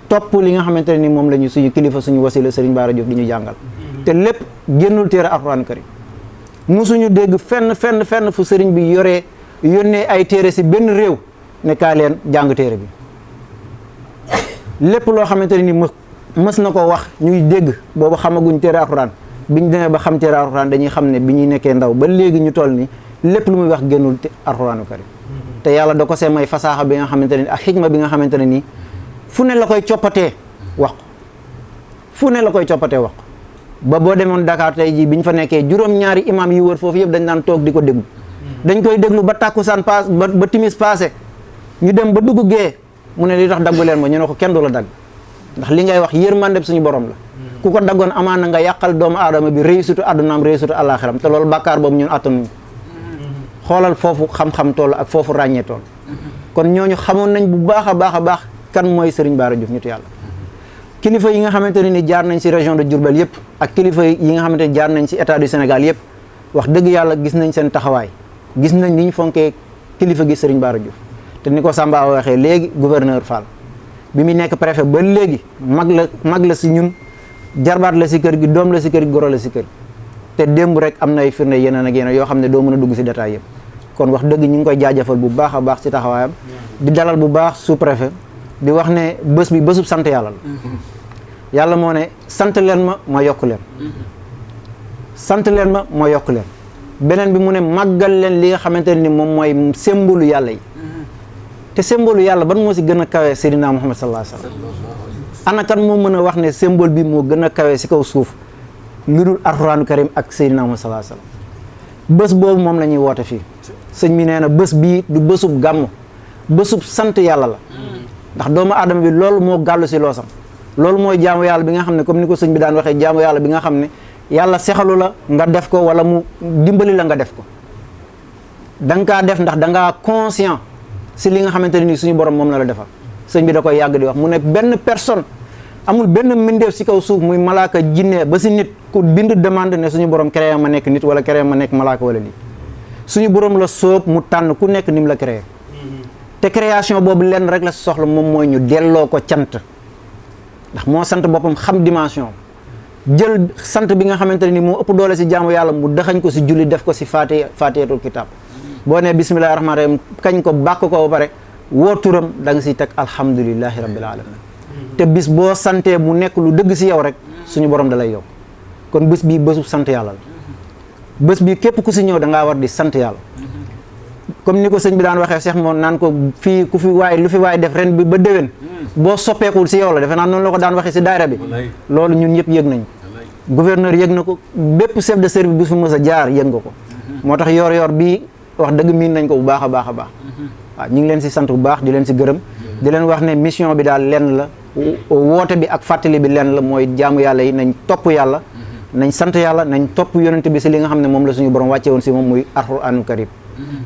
topp li nga xamante ne ni moom la ñu suñu kilifa suñu wasila Serigne Bara Diop di ñu jàngal te lépp génnul téere alxuraan karim musuñu dégg fenn fu sëriñ bi yónnee ay téere si benn réew ne kaa leen jàng téere bi lépp loo xamante ne ni mës na ko wax ñuy dégg boobu xamaguñ téere alxuraan biñ demee ba xam téere alxuraan dañuy xam ne bi ñuy nekkee ndaw ba léegi ñu toll ni lépp lu muy wax génnul alxuraanu karim te yàlla da ko see may fasaaxa bi nga xamante ne ak xikma bi nga xamante ne nii fu ne la koy coppatee wax ko ba boo demoon Dakar tey jii bi ñu fa nekkee juróom-ñaari imam yi wër foofu yëpp dañ daan toog di ko déglu dañ koy déglu ba tàkkusaan paas ba timis passé ñu dem ba dugg gee mu ne li tax daggu leen ma ñu ne ko kenn du la dagg ndax li ngay wax yërmande suñu borom la ku ko daggoon amaana nga yàqal doomu aadama bi réussite àddunaam réussite àllaaxiram te loolu bàkkaar boobu ñun attanuñ xoolal foofu xam-xam toll ak foofu ràññee toll kon ñooñu xamoon nañ bu baax a baax kan mooy Serigne Bara Diouf nitu yàlla kilifa yi nga xamante ne ni jaar nañ si région de Diourbel yëpp ak kilifa yi nga xamante ne jaar nañ si état du Sénégal yëpp wax dëgg yàlla gis nañ seen taxawaay gis nañ ni ñu fonkee kilifa gi Serigne Bara Diouf te ni ko Samba waxee léegi gouverneur Fall bi mu nekk préfet ba léegi mag la si ñun jarbaat la si kër gi doom la si kër gi goro la si kër gi te démb rek am na ay firnde yeneen ak yeneen yoo xam ne doo mën a dugg si détail yëpp kon wax dëgg ñu ngi koy jaajëfal bu baax a baax si taxawaayam di dalal bu baax sous préfet di wax ne bés bi bésub sant yàlla la yàlla moo ne sant leen ma yokk leen sant leen ma yokk leen beneen bi mu ne màggal leen li nga xamante ne ni moom mooy symbole yàlla yi te symbole yàlla ban moo si gën a kawee Seydina Muhammad sallallahu alayhi wa sallam ana kan moo mën a wax ne symbole bi moo gën a kawee si kaw suuf lu dul alxuraanu karim ak Seydina Muhammad sallallahu alayhi wa sallam bés boobu moom la ñuy woote fii sëñ mi nee na bés bii du bésub gàmm bésub sant yàlla la ndax doomu aadama bi loolu moo gàllu si loosam loolu mooy jaamu yàlla bi nga xam ne comme ni ko sëñ bi daan waxee jaamu yàlla bi nga xam ne yàlla sexalu la nga def ko wala mu dimbali la nga def ko da nga kaa def ndax da ngaa conscient si li nga xamante ne nii suñu borom moom la defal sëñ bi da koy yàgg di wax mu ne benn personne amul benn mbindeef si kaw suuf muy malaaka jinne ba si nit ku bind demande ne suñu borom créé ma nekk nit wala créé ma nekk malaaka wala lii suñu borom la sóob mu tànn ku nekk ni mu la créé te création boobu lenn rek la soxla moom mooy ñu delloo ko cant ndax moo sant boppam xam dimension jël sant bi nga xamante ne ni moo ëpp doole si jaamu yàlla mu dëxañ ko si julli def ko si faatihatul kitab boo nee bismillahi rahmaani rahim kañ ko bàkk ko ba pare woo turam da nga siy teg alhamdulillahi rabbil alamin te bis boo santee mu nekk lu dëgg si yow rek suñu borom da lay yow kon bés bii bésu sant yàlla la bés bii képp ku si ñëw da ngaa war di sant yàlla comme ni ko sëñ bi daan waxee Cheikh moom naan ko fii ku fi waay lu fi waay def ren bi ba déwén boo soppeekul si yow la defe naa noonu la ko daan waxee si daayira bi loolu ñun ñëpp yëg nañ ko gouverneur yëg na ko bépp chef de service bu fi mës a jaar yëg nga ko moo tax yor bii wax dëgg miin nañ ko bu baax a baax waaw ñu ngi leen si sant bu baax di leen si gërëm di leen wax ne mission bi daal lenn la woote bi ak fàttali bi lenn la mooy jaamu yàlla yi nañ topp yàlla nañ sant yàlla nañ topp yonent bi si li nga xam ne moom la suñu borom wàcce woon si moom muy alxuraanul karim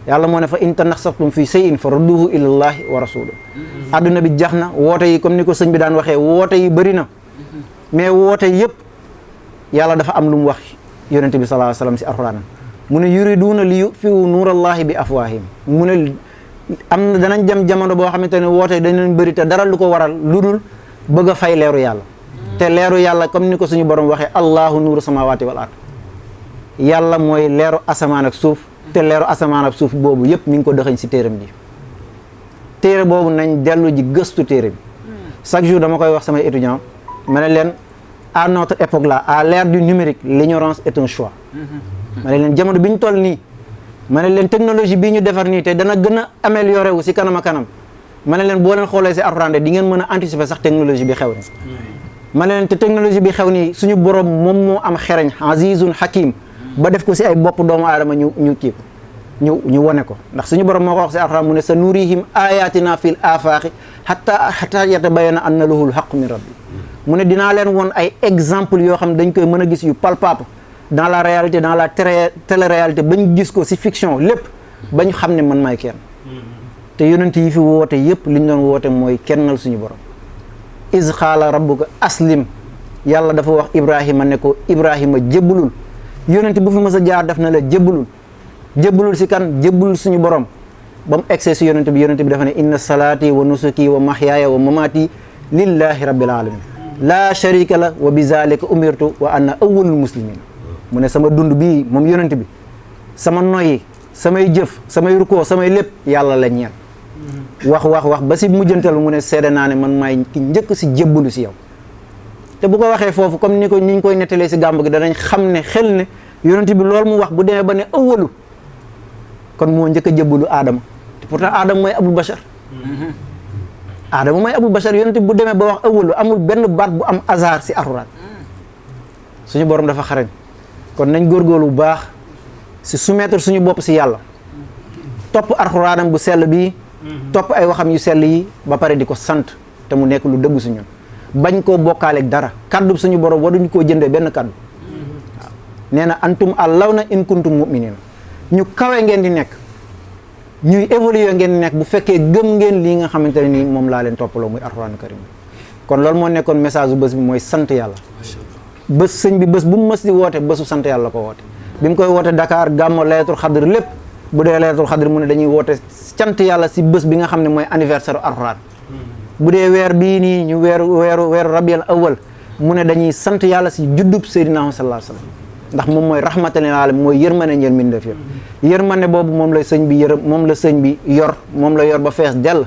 yàlla moo ne fa in tanaxastum fi shay'in fa rudduhu ilallahi wa rasuluhu adduna bi jax na woote yi comme ni ko sëñ bi daan waxee woote yi bëri na mais woote yëpp yàlla dafa am lu mu wax yonent bi sallallahu alayhi wasallam si alxuraan mu ne yuriduuna li yutfiu nuurallahi bi afwaahim mu ne am na danañ jëm jamono boo xamante ne woote dañ leen bëri te dara lu ko waral lu dul bëgg a fay leeru yàlla te leeru yàlla comme ni ko suñu borom waxee allahu nuuru samawati wal ard yàlla mooy leeru asamaan ak suuf te leeru asamaan ak suuf boobu yëpp mi ngi ko dëxañ si téeram ji téere boobu nañ dellu ji gëstu téere bi chaque jour dama koy wax samay étudiants ma ne leen à notre époque là à l'ère du numérique l'ignorance est un choix ma ne leen jamono bi ñu toll nii ma ne leen technologie bii ñu defar nii te dana gën a amélioré wu si kanam a kanam ma ne leen boo leen xoolee si Alxuraan di ngeen mën a anticiper sax technologie bi xew ni ma ne leen te technologie bi xew nii suñu borom moom moo am xereñ azizun hakim ba def ko si ay bopp doomu aadama ñu kii ko ñu wone ko ndax suñu borom moo ko wax si alxuraan mu ne sa nurihim ayatina fil afaqi hatta yatabayyana anna lahul haqqu min rabbi mu ne dinaa leen won ay exemple yoo xam ne dañ koy mën a gis yu palpable dans la réalité dans la télé-réalité bañ gis ko si fiction lépp bañ xam ne man maay kenn te yonent yi fi woote yëpp li ñu doon woote mooy kennal suñu borom iz qaala rabbuka aslim yàlla dafa wax Ibrahima ne ko Ibrahima jébbalul yonent bu fi mës a jaar def na la jébbalul si kan jébbalul suñu borom ba mu egsee si yonent bi dafa ne inna salaati wa nusuki wa mahyaaya wa mamaati lillahi rabbil alamin laa sharika la wa bi zalika umirtu wa ana awwalul muslimin mu ne sama dund bii moom yonent bi sama noyyi samay jëf samay rukkoo samay lépp yàlla la ñeel wax ba si mujjantal mu ne seede naa ne man maay ki njëkk si jébbalu si yow te bu ko waxee foofu comme ni ñu koy nettalee si gàmb gi danañ xam ne xel ne yonent bi loolu mu wax bu demee ba ne awwalu kon moo njëkk a jébbalu aadama te pourtant aadama mooy abul bachar aadama mooy abul bachar yonent bi bu demee ba wax awwalu amul benn baat bu am hasard si alxuraan suñu borom dafa xarañ kon nañ góorgóorlu bu baax si soumettre suñu bopp si yàlla topp alxuraanam bu sell bii topp ay waxam yu sell yi ba pare di ko sant te mu nekk lu dëgg su ñun bañ koo bokkaaleeg dara kaddu suñu borom waruñu koo jëndee benn kaddu waaw nee na antum allawna in kuntum mu'minin ñu kawe ngeen di nekk ñuy évoluer ngeen di nekk bu fekkee gëm ngeen lii nga xamante ne nii moom laa leen toppaloo muy alxuraanu karim kon loolu moo nekkoon message bu bés bi mooy sant yàlla bés sëñ bi bés bu mu mës di woote bésu sant yàlla ko woote bi mu koy woote Dakar gàmmo laylatul xadr lépp bu dee laylatul xadr mu ne dañuy woote cant yàlla si bés bi nga xam ne mooy anniversaire alxuraan bu dee weer bii nii ñu weeru rabiul awwal mu ne dañuy sant yàlla si juddub Seydina Muhammad sallallahu alayhi wasallam ndax moom mooy rahmatan lil alamin mooy yërmande ñeel mbindeef yëpp yërmande boobu moom la sëñ bi moom la sëñ bi yor moom la yor ba fees dell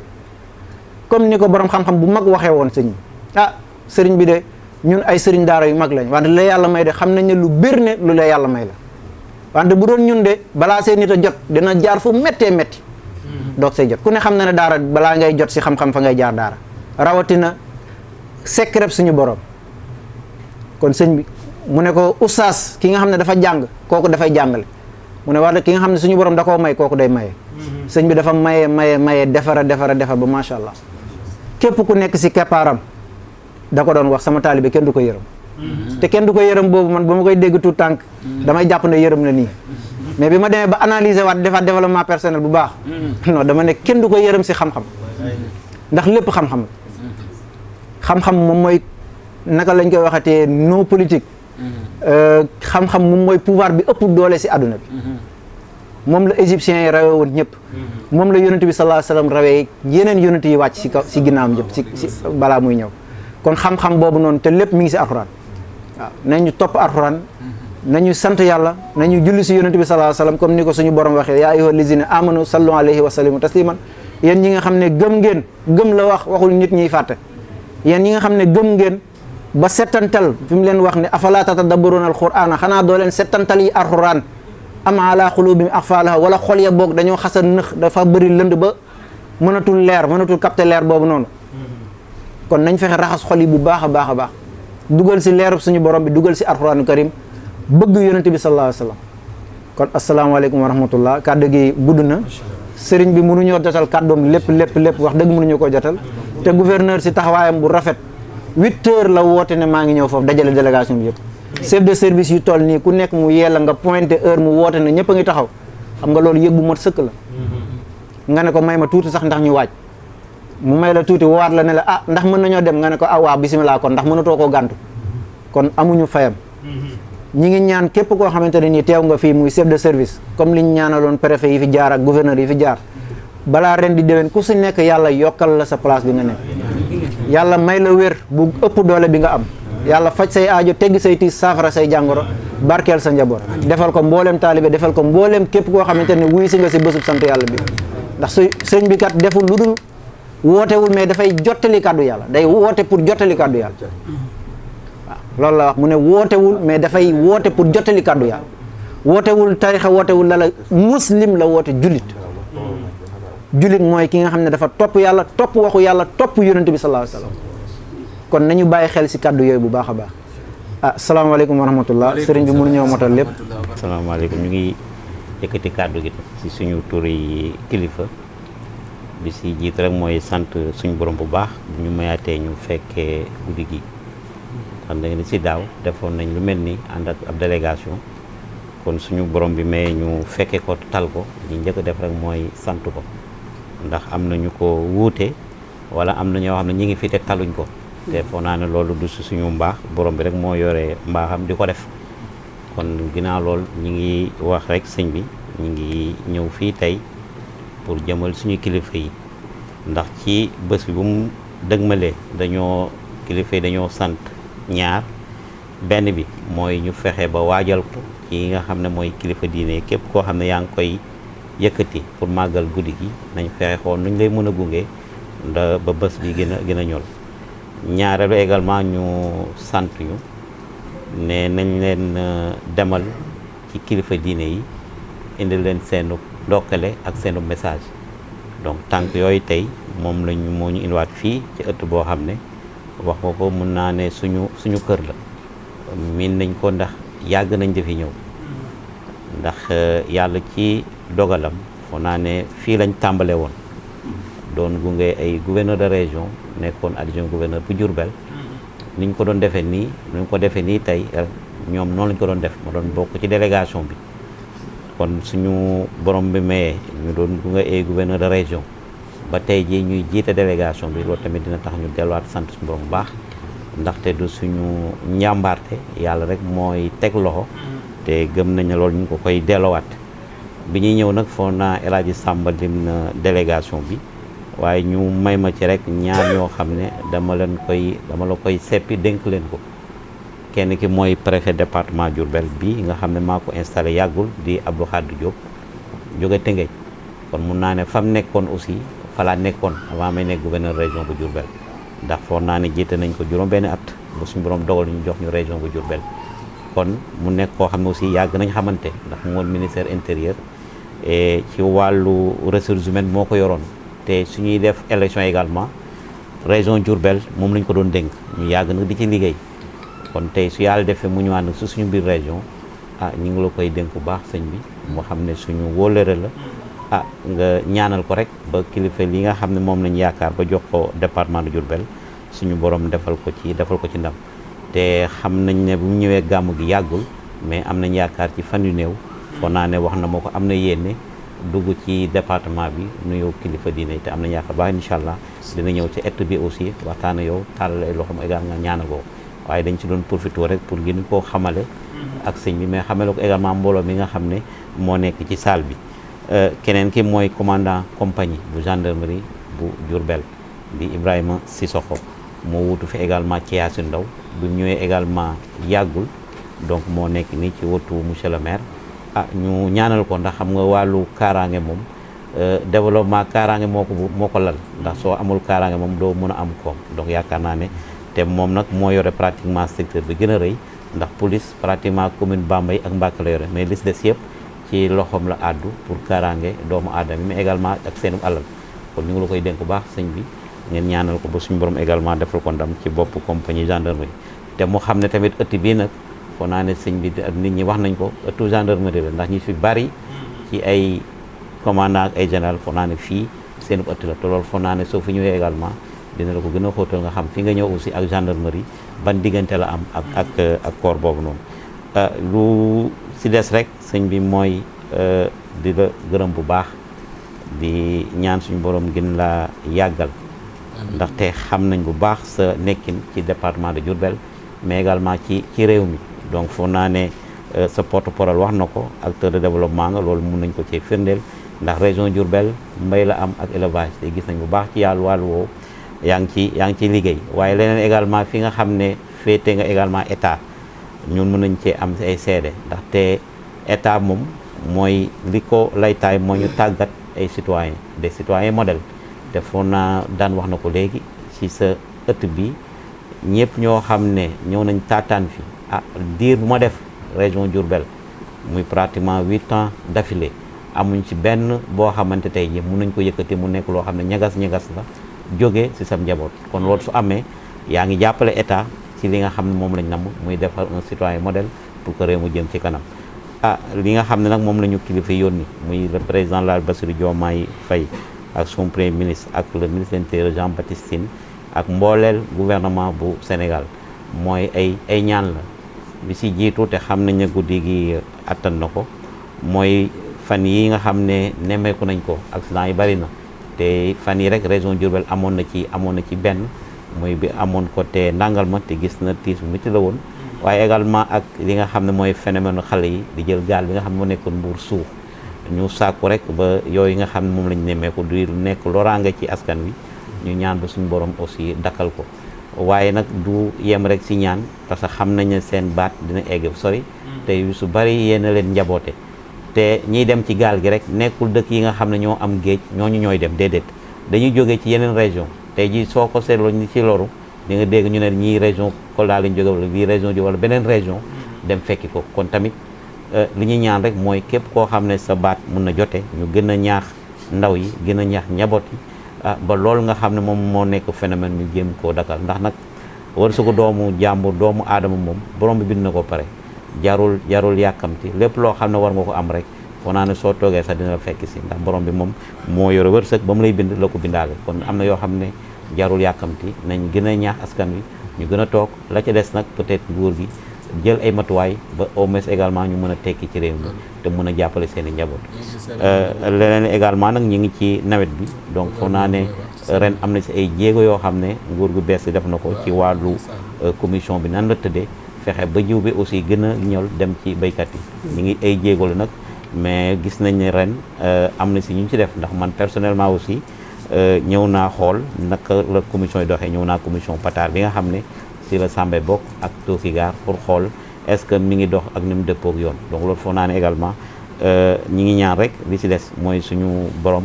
comme ni ko borom xam-xam bu mag waxee woon sëñ bi sëriñ bi de ñun ay sëriñ daara yu mag lañ wante la yàlla may de xam nañ ne lu bir ne lu la yàlla may la wante bu doon ñun de balaa see nit a jot dina jaar fu méttee métti doog say jot ku ne xam na ne daara balaa ngay jot si xam-xam fa ngay jaar daara rawatina secret suñu borom kon sëñ bi mu ne ko oustaz ki nga xam ne dafa jàng kooku dafay jàngale mu ne wax ki nga xam ne suñu borom da koo may kooku day maye sëñ bi dafa maye defara ba macha allah képp ku nekk si keppaaram da ko doon wax sama taalibe kenn du ko yërëm te kenn du ko yërëm boobu man ba ma koy dégg tout tànk damay jàpp ne yërëm na nii mais bi ma demee ba analyser waat defaat développement personnel bu baax non dama ne kenn du ko yërëm si xam-xam ndax lépp xam-xam moom mooy naka lañ koy waxatee non politique xam-xam moom mooy pouvoir bi ëpp doole si àdduna bi moom la égyptiens yi rawee woon ñëpp moom la yonent bi sallallahu alayhi wasallam rawee yeneen yonent yi wàcc si kaw si ginnaawam ñëpp si balaa muy ñëw kon xam-xam boobu noonu te lépp mi ngi si alxuraan waaw nañu topp alxuraan nañu sant yàlla nañu julli si yonent bi sallallahu alayhi wasallam comme ni ko suñu borom waxee yaa ayyuhal lazina amanu sallu alayhi wa sallimu tasliman yéen ñi nga xam ne gëm la waxul nit ñiy fàtte yéen ñi nga xam ne gëm ngeen ba settantal fi mu leen wax ne afala tatadabbaruna alqur'ana xanaa doo leen settantal yi alxuraan am ala xulubihim aqfalaha wala xol ya boog dañoo xasa nëx dafa bëri lënd ba mënatul capter leer boobu noonu kon nañ fexe raxas xol yi bu baax a baax dugal si leerub suñu borom bi dugal si alxuraanu karim bëgg yonente bi sallallahu alayhi wasallam kon asalaamaaleykum wa rahmatullah kàddu gi gudd na sëriñ bi mënuñoo jotal kàddoom lépp wax dëgg mënuñu koo jotal te gouverneur si taxawaayam bu rafet 8 heures la woote ne maa ngi ñëw foofu dajale délégation bi yëpp chef de service yu toll nii ku nekk mu yella nga pointé heure mu woote ne ñëpp a ngi taxaw xam nga loolu yëg bu mot sëkk la nga ne ko may ma tuuti sax ndax ñu waaj mu may la tuuti waat la ne la ndax mën nañoo dem nga ne ko waaw bisimilah kon ndax mënatoo koo gàntu kon amuñu fayam ñi ngi ñaan képp koo xamante ne nii teew nga fii muy chef de service comme liñ ñaanaloon préfet yi fi jaar ak gouverneur yi fi jaar balaa ren di déwén ku si nekk yàlla yokkal la sa place bi nga nekk yàlla may la wér bu ëpp doole bi nga am yàlla faj say aajo teggi say tiis saafara say jàngoro barkeel sa njaboot defal ko mbooleem taalibe defal ko mbooleem képp koo xamante ne wuy si nga si bésub sant yàlla bi ndax sëñ bi kat deful lu dul wootewul mais dafay jottali kàddu yàlla day woote pour jottali kàddu yàlla waaw loolu la wax mu ne wootewul mais dafay woote pour jottali kàddu yàlla wootewul tarixa wootewul la muslim la woote jullit mooy ki nga xam ne dafa topp yàlla topp waxu yàlla topp yonent bi sallallahu alayhi wasallam kon nañu bàyyi xel si kàddu yooyu bu baax a baax salaamaaleykum wa rahmatullah sëriñ bi mënu ñëw motal lépp
salaamaaleykum ñu ngi yëkkati kàddu gi ci suñu turi kilifa bi ci jiit rek mooy sant suñu borom bu baax bu ñu mayaatee ñu fekkee guddi gi. xam nga ni ci daaw defoon nañ lu mel ni ànd ak ab délégation kon suñu borom bi may ñu fekkee ko tal ko ñu njëkk def rek mooy sant ko ndax am na ñu ko wuute wala am na ñoo xam ne ñi ngi fi te taluñ ko te foog naa ne loolu du si suñu mbaax borom bi rek moo yore mbaaxam di ko def kon ginnaaw lool ñi ngi wax rek sëñ bi ñi ngi ñëw fii tey pour jëmal suñu kilifa yi ndax ci bés bi bu mu dëgmalee kilifa yi dañoo sant ñaar benn bi mooy ñu fexe ba waajal ko ci nga xam ne mooy kilifa diine képp koo xam ne yaa ngi koy yëkkati pour màggal guddi gi nañ fexe xool nuñ lay mën a gunge ba bés bi gën a ñol ñaareelu également ñu sant ñu ne nañ leen demal ci kilifa diine yi indi leen seenu ndokkale ak seenu message donc tànk yooyu tey moom lañu moo ñu indiwaat fii ci ëtt boo xam ne wax nga ko mun naa ne suñu kër la miin nañ ko ndax yàgg nañ di fi ñëw ndax yàlla ci dogalam foo naa ne fii lañ tàmbale woon doon gunge ay gouverneur de région nekkoon adjoint gouverneur bu Diourbel niñ ko doon defee nii nuñ ko defee nii tey ñoom noonu lañ ko doon def ma doon bokk ci délégation bi kon suñu borom bi mayee ñu doon gunge ay gouverneur de région ba tey jii ñuy jiite délégation bi loolu tamit dina tax ñu delluwaat sant suñu borom bu baax ndaxte du suñu njàmbaarte yàlla rek mooy teg loxo te gëm nañ ne loolu ñu ngi ko koy delloowaat bi ñuy ñëw nag foo naa El Hadji Samba lim na délégation bi waaye ñu may ma ci rek ñaar ñoo xam ne dama la koy seppi dénk leen ko kenn ki mooy préfet département Diourbel bi nga xam ne maa ko installé yàggul di Abdou Khadre Diop jóge Tëngéej kon mun naa ne fam nekkoon aussi falaa nekkoon avant may nekk gouverneur région bu Diourbel ndax foog naa ne jiite nañ ko juróom benn at ba suñu borom dogal ñu jox ñu région bu Diourbel kon mu nekk koo xam ne aussi yàgg nañ xamante ndax mu woon ministère intérieur et ci wàllu ressources humaines moo ko yoroon te suñuy def élection également région Diourbel moom lañ ko doon dénk ñu yàgg nag di ci liggéey kon tey su yàlla defee mu ñëwaat nag su suñu biir région ñu ngi la koy dénk bu baax sëñ bi moo xam ne suñu wóolëre la nga ñaanal ko rek ba kilifa li nga xam ne moom lañ yaakaar ba jox ko département de Diourbel suñu borom defal ko ci ndam te xam nañ ne bu mu ñëwee gàmmu gi yàggul mais am nañ yaakaar ci fan yu néew foo naa ne wax na ma ko am na yéene dugg ci département bi nuyoo kilifa diine te am nañ yaakaar baax incha allah dina ñëw ci ëtt bi aussi waxtaan yow tàllal ay loxoom également nga ñaanal ko waaye dañ ci doon profité rek pour gën koo xamale ak sëñ bi mais xamale ko également mbooloo mi nga xam ne moo nekk ci salle bi keneen ki mooy commandant compagnie bu gendarmerie bu Diourbel di Ibrahima Sissoko moo wutu fi également ci Yacine Ndaw bu ñëwee également yàggul donc moo nekk nii ci wotu monsieur le maire ñu ñaanal ko ndax xam nga wàllu kaaraange moom développement kaaraange moo ko lal ndax soo amul kaaraange moom doo mën a am koom donc yaakaar naa ne te moom nag moo yore pratiquement secteur bi gën a rëy ndax police pratiquement commune Bambey ak Mbacké la yore mais li ci des yëpp ci loxoom la àddu pour kaaraange doomu aadama mais également ak seenu alal kon ñu ngi la koy dénk bu baax sëñ bi ngeen ñaanal ko ba suñu borom également defal ko ndam ci bopp compagnie gendarmerie te mu xam ne tamit ëtt bii nag foo naa ne sëñ bi ak nit ñi wax nañ ko ëttu gendarmerie la ndax ñi fi bari ci ay commandant ak ay général foo naa ne fii seen ëtt la te loolu foo naa ne soo fi ñëwee également dina la ko gën a xóotal nga xam fi nga ñëw aussi ak gendarmerie ban diggante la am ak corps boobu noonu lu si des rek sëñ bi mooy di la gërëm bu baax di ñaan suñu borom gën la yàggal ndaxte xam nañ bu baax sa nekkin ci département de Diourbel mais également ci réew mi donc foo naa ne sa porte-parole wax na ko acteur de développement nga loolu mun nañ ko ci firndeel ndax région Diourbel mbay la am ak élevage te gis nañ bu baax ci yàlla wàllu woowu yaa ngi ci liggéey waaye leneen également fi nga xam ne féete nga également état ñun mën nañ cee am ay seede ndaxte état moom mooy li ko laytaay moo ñu tàggat ay citoyens des citoyens modèles te foo naa daan wax na ko léegi ci sa ëtt bi ñëpp ñoo xam ne ñëw nañ taataan fi diir bu ma def région Diourbel muy pratiquement 8 ans d'affilée amuñ ci benn boo xamante tey ji mun nañ ko yëkkati mu nekk loo xam ne ñagas-ñagas la jóge ci sam njaboot kon loolu su amee yaa ngi jàppale état ci li nga xam ne moom lañ namm muy defar un citoyen modèle pour que réew mu jëm ci kanam li nga xam ne nag moom la ñu kilifa yónni muy le président la Bassirou Diomaye Faye ak son premier ministre ak le ministre de l'Intérieur Jean Baptiste Tine ak mbooleel gouvernement bu Sénégal mooy ay ñaan la bi si jiitu te xam nañ ne guddi gi attan na ko mooy fan yi nga xam ne nemmeeku nañ ko accident yi bari na te fan yi rek région Diourbel amoon na ci benn mooy bi amoon côté Ndangalma te gis na tiis bu métti la woon waaye également ak li nga xam ne mooy phénomène xale yi di jël gaal bi nga xam ne moo nekkoon Mbuur suuf ñu sàkku rek ba yooyu nga xam ne moom lañ nemmeeku du nekk loraange ci askan wi ñu ñaan ba suñu borom aussi dakkal ko waaye nag du yem rek si ñaan parce que xam nañ ne seen baat dina egg sori te yu su bari yéen a leen njaboote te ñiy dem ci gaal gi rek nekkul dëkk yi nga xam ne ñoo am géej ñooñu ñooy dem déedéet dañuy jógee ci yeneen région tey ji soo ko seetloo ñi ci loru di nga dégg ñu ne ñii région Kolda lañ jóge wala bii région ji wala beneen région dem fekki ko kon tamit li ñuy ñaan rek mooy képp koo xam ne sa baat mun na jote ñu gën a ñaax ndaw yi gën a ñaax njaboot yi ba loolu nga xam ne moom moo nekk phénomène ñu jéem koo dakal ndax nag wërsëgu doomu jàmbur doomu aadama moom borom bi bind na ko pare jarul yàkkamti lépp loo xam ne war nga ko am rek foo naa ne soo toogee sax dina la fekk si ndax borom bi moom moo yore wërsëg ba mu lay bind la ko bindaale kon am na yoo xam ne jarul yàkkamti nañ gën a ñaax askan wi ñu gën a toog la ca des nag peut-être nguur gi jël ay matuwaay ba au moins également ñu mën a tekki ci réew mi te mën a jàppale seen i njaboot leneen également nag ñu ngi ci nawet bi donc foo naa ne ren am na si ay jéego yoo xam ne nguur gu bees def na ko ci wàllu commission bi nan la tëddee fexe ba jiw bi aussi gën a ñëw dem ci béykat yi ñu ngi ay jéego la nag mais gis nañ ne ren am na si ñu ci def ndax man personnellement aussi ñëw naa xool naka la commission yi doxee ñëw naa commission Patar bi nga xam ne si la Sambé bokk ak Tookigaar pour xool est-ce que mi ngi dox ak ni mu dëppoo ak yoon donc loolu foo naa ne également ñi ngi ñaan rek li si des mooy suñu borom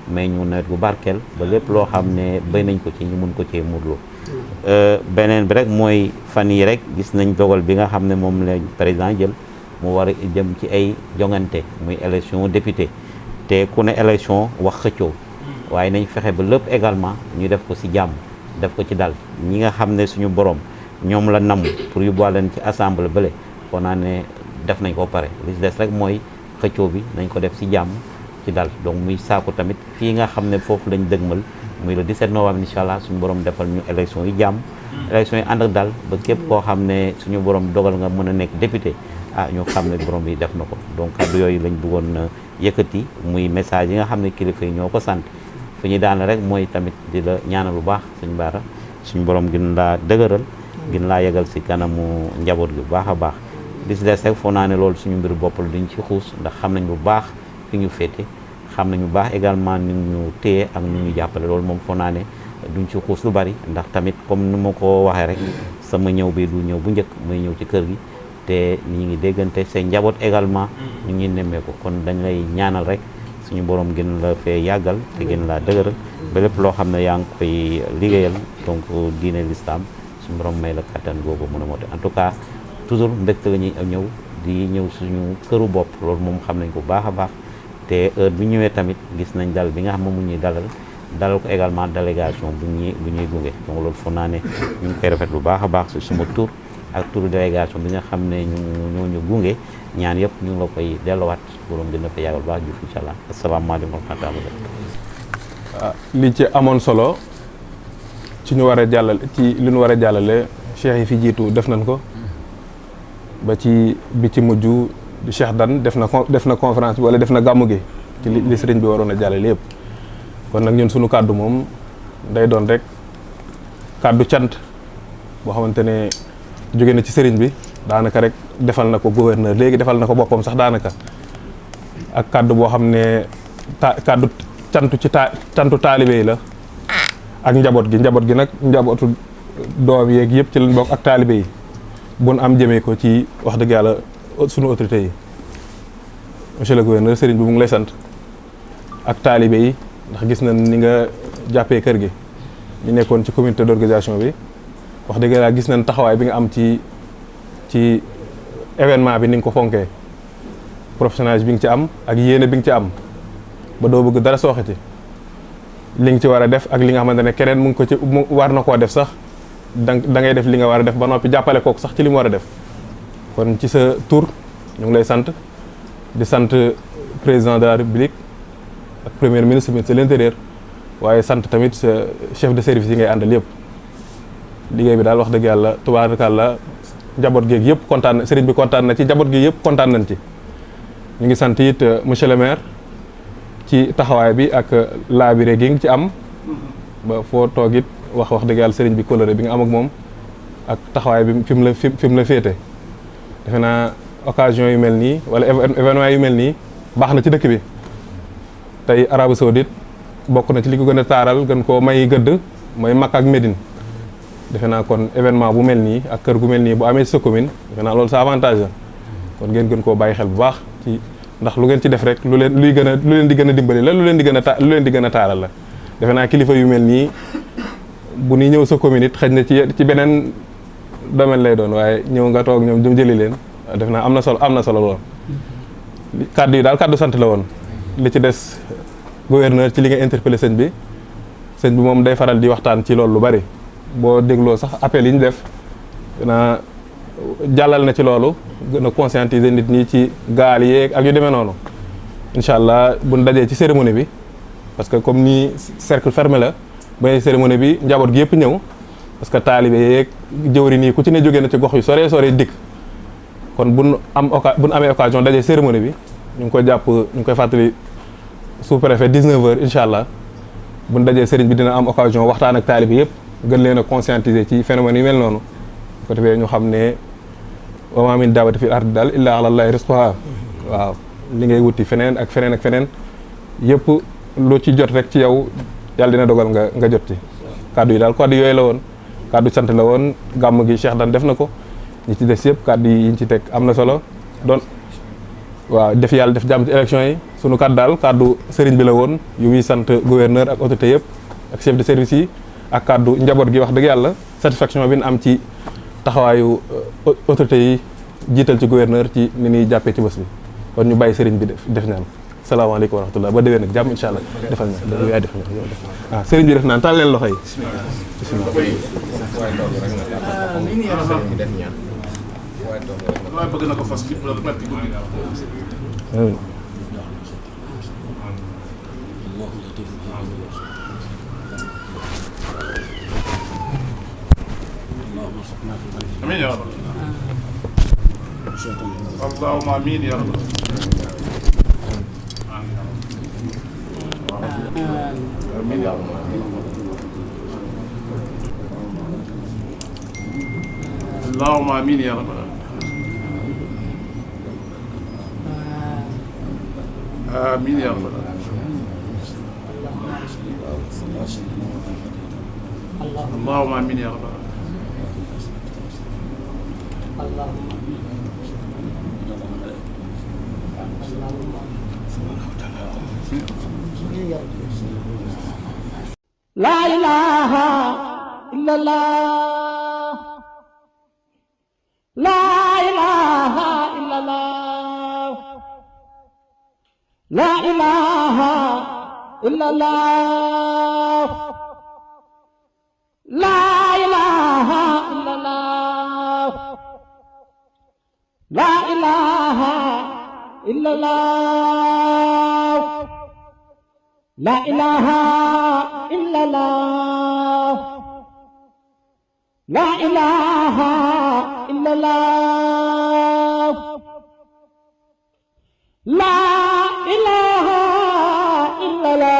mais ñu nawet bu barkeel ba lépp loo xam ne béy nañ ko ci ñu mun ko cee muurloo beneen bi rek mooy fan yi rek gis nañ dogal bi nga xam ne moom la président jël mu war a jëm ci ay jongante muy élection député te ku ne élection wax xëccoo waaye nañ fexe ba lépp également ñu def ko si jàmm def ko ci dal ñi nga xam ne suñu borom ñoom la namm pour yóbbuwaale leen ci assemblée bële foo naa ne def nañ ko pare li si des rek mooy xëccoo bi nañ ko def si jàmm ci dal donc muy saako tamit fii nga xam ne foofu lañ dëgmal muy le 17 novembre incha allah suñu borom defal ñu élection yi jàmm élection yi ànd ak dal ba képp koo xam ne suñu borom dogal nga mën a nekk député ñu xam ne borom bi def na ko donc kaddu yooyu lañ bëggoon yëkkati muy message yi nga xam ne kilifa yi ñoo ko sant fu ñu daan rek mooy tamit di la ñaanal bu baax suñu baara suñu borom gën laa dëgëral gën laa yegal si kanamu njaboot gi bu baax a baax di si des rek foo naa ne loolu suñu mbiru bopp la duñ ci xuus ndax xam nañ bu baax fi ñu féete xam nañu baax également ni ñu téye ak ni ñu jàppale loolu moom foo naa ne duñ ci xuus lu bari ndax tamit comme ni ma ko waxee rek sama ñëw bi du ñëw bu njëkk muy ñëw ci kër gi te ñi ngi déggante seen njaboot également ñu ngi nemmeeku kon dañ lay ñaanal rek suñu borom gën la fee yàggal te gën laa dëgëral ba lépp loo xam ne yaa ngi koy liggéeyal donc diine l'islam suñu borom may la kattan googu mën a mote en tout cas toujours mbégte la ñuy ñëw di ñëw suñu këru bopp loolu moom xam nañ ko baax a baax te heure bi ñëwee tamit gis nañ dal bi nga xam ne mu ñuy dalal ko également délégation bu ñuy gunge donc loolu foog naa ne ñu ngi koy rafet lu baax a baax si suma tur ak turu délégation bi nga xam ne ñu gunge ñaan yëpp ñu ngi la koy delluwaat borom dina fa yàggal baax Diouf incha allah asalaamaaleykum wa rahmatulah.
li ci amoon solo ci ñu war a jàllale ci li ñu war a jàllale cheikh yi fi jiitu def nañ ko ba ci bi ci mujj di Cheikh Dan def na conférence bi wala def na gàmmu gi ci li sëriñ bi waroon a jàllale yëpp kon nag ñun suñu kàddu moom day doon rek kàddu cant boo xamante ne jóge na ci sëriñ bi daanaka rek defal na ko gouverneur léegi defal na ko boppam sax daanaka ak kàddu boo xam ne kàddu cantu taalibe yi la ak njaboot gi nag njabootu doom yeeg yëpp ci lañ bokk ak taalibe yi bun am jëmee ko ci wax dëgg yàlla sunu autorité yi monsieur le gouverneur sëriñ bi mu ngi lay sant ak taalibe yi ndax gis nañ ni nga jàppee kër gi ñu nekkoon ci comité d'organisation bi wax dëgg yàlla gis nañ taxawaay bi nga am ci événement bi ni nga ko fonkee professionnalisme bi nga ci am ak yéene bi nga ci am ba doo bëgg dara sooxe ci li nga ci war a def ak li nga xamante ne keneen mu ngi ko ci war na koo def sax da ngay def li nga war a def ba noppi jàppale kooku sax ci li mu war a def kon ci sa tur ñu ngi lay sant di sant président de la République ak premier ministre de l'intérieur waaye sant tamit chef de service yi ngay àndal yëpp liggéey bi daal wax dëgg yàlla tubaarakàlla njaboot geeg yëpp kontaan na sëriñ bi kontaan na ci njaboot gi yëpp kontaan nañ ci. ñu ngi sant it monsieur le maire ci taxawaay bi ak laabire gi nga ci am ba foo toog it wax dëgg yàlla sëriñ bi coloré bi nga am ak moom ak taxawaay bi fi mu la féete. defe naa occasion yu mel nii wala événement yu mel nii baax na ci dëkk bi tey Arabie Saoudite bokk na ci li ko gën a taaral gën koo may gëdd mooy Makka ak Médine defe naa kon événement bu mel nii ak kër gu mel nii bu amee ci sa commune defe naa loolu sa avantage la kon ngeen gën koo bàyyi xel bu baax ci ndax lu ngeen ci def rek lu leen di gën a dimbali la lu leen di gën a taaral la defe naa kilifa yu mel nii bu ñuy ñëw sa commune it xëj na ci beneen domaine lay doon waaye ñëw nga toog ñoom jëm jëli leen def naa am na solo lool kàddu yi daal kàddu sant la woon li ci des gouverneur ci li nga interpellé sëñ bi moom day faral di waxtaan ci loolu lu bari boo dégloo sax appel yi ñu def na jàllal na ci loolu gën a conscientiser nit ñi ci gaal yeeg ak yu demee noonu incha allah buñ dajee ci cérémonie bi parce que comme ni cercle fermé la ba cérémonie bi njaboot gi yëpp ñëw parce que taalibe yeeg jëwri nii ku ci ne jógee na ci gox yu sore dikk kon buñ amee occasion dajee cérémonie bi ñu ngi koy fàttali sous-préfet 19h incha allah buñ dajee sëriñ bi dina am occasion waxtaan ak taalibe yëpp gën leen a conscientiser ci phénomène yu mel noonu ko defee ñu xam ne wa maa min daabbatin fil ardi daal illaa alaa llaahi rizquhaa waaw li ngay wuti feneen ak feneen yëpp lu ci jot rek ci yow yàlla dina dogal nga jot ci kàddu yi daal kàddu yooyu la woon kàddu sant la woon gàmm gi Cheikh Dan def na ko ñi ci des yëpp kàddu yi ñu ci teg am na solo doon waaw def yàlla def jàmm ci élection yi sunu kàddu daal kàddu sëriñ bi la woon yu muy sant gouverneur ak autorité yëpp ak chef de service yi ak kàddu njaboot gi wax dëgg yàlla satisfaction bi ñu am ci taxawaayu autorité yi jiital ci gouverneur ci ni ñuy jàppee ci bés bi kon ñu bàyyi sëriñ bi def ñaan salaamaaleykum wa rahmatullah ba déwén nag jàmm incha allah defal ñaan yaay defal ñaan sëriñ bi def naan taal leen loxo yi
bëgg na ko fas ci amiin yaa rabbal allahumma amiin yaa rabbal amiin yaa rabbal allahumma amiin yaa rabbal amiin yaa rabbal allahumma amiin yaa rabbal
La ilaha illallah. La ilaha illallah. La ilaha illallah. La ilaha illallah. La ilaha illallah. La ilaha illallah. La ilaha illallah. La ilaha illallah.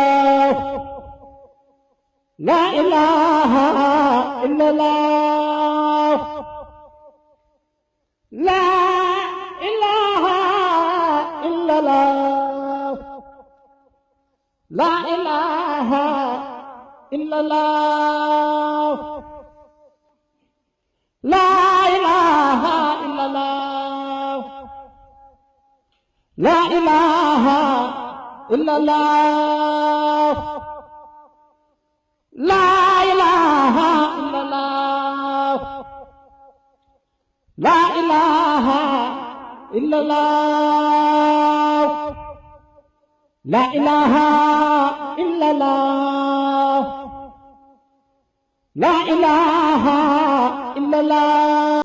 La ilaha illallah. La ilaha illallah. La ilaha illallah. La ilaha illallah. La ilaha illallah. La ilaha illallah. La ilaha illallah. La ilaha illallah. La ilaha illallah.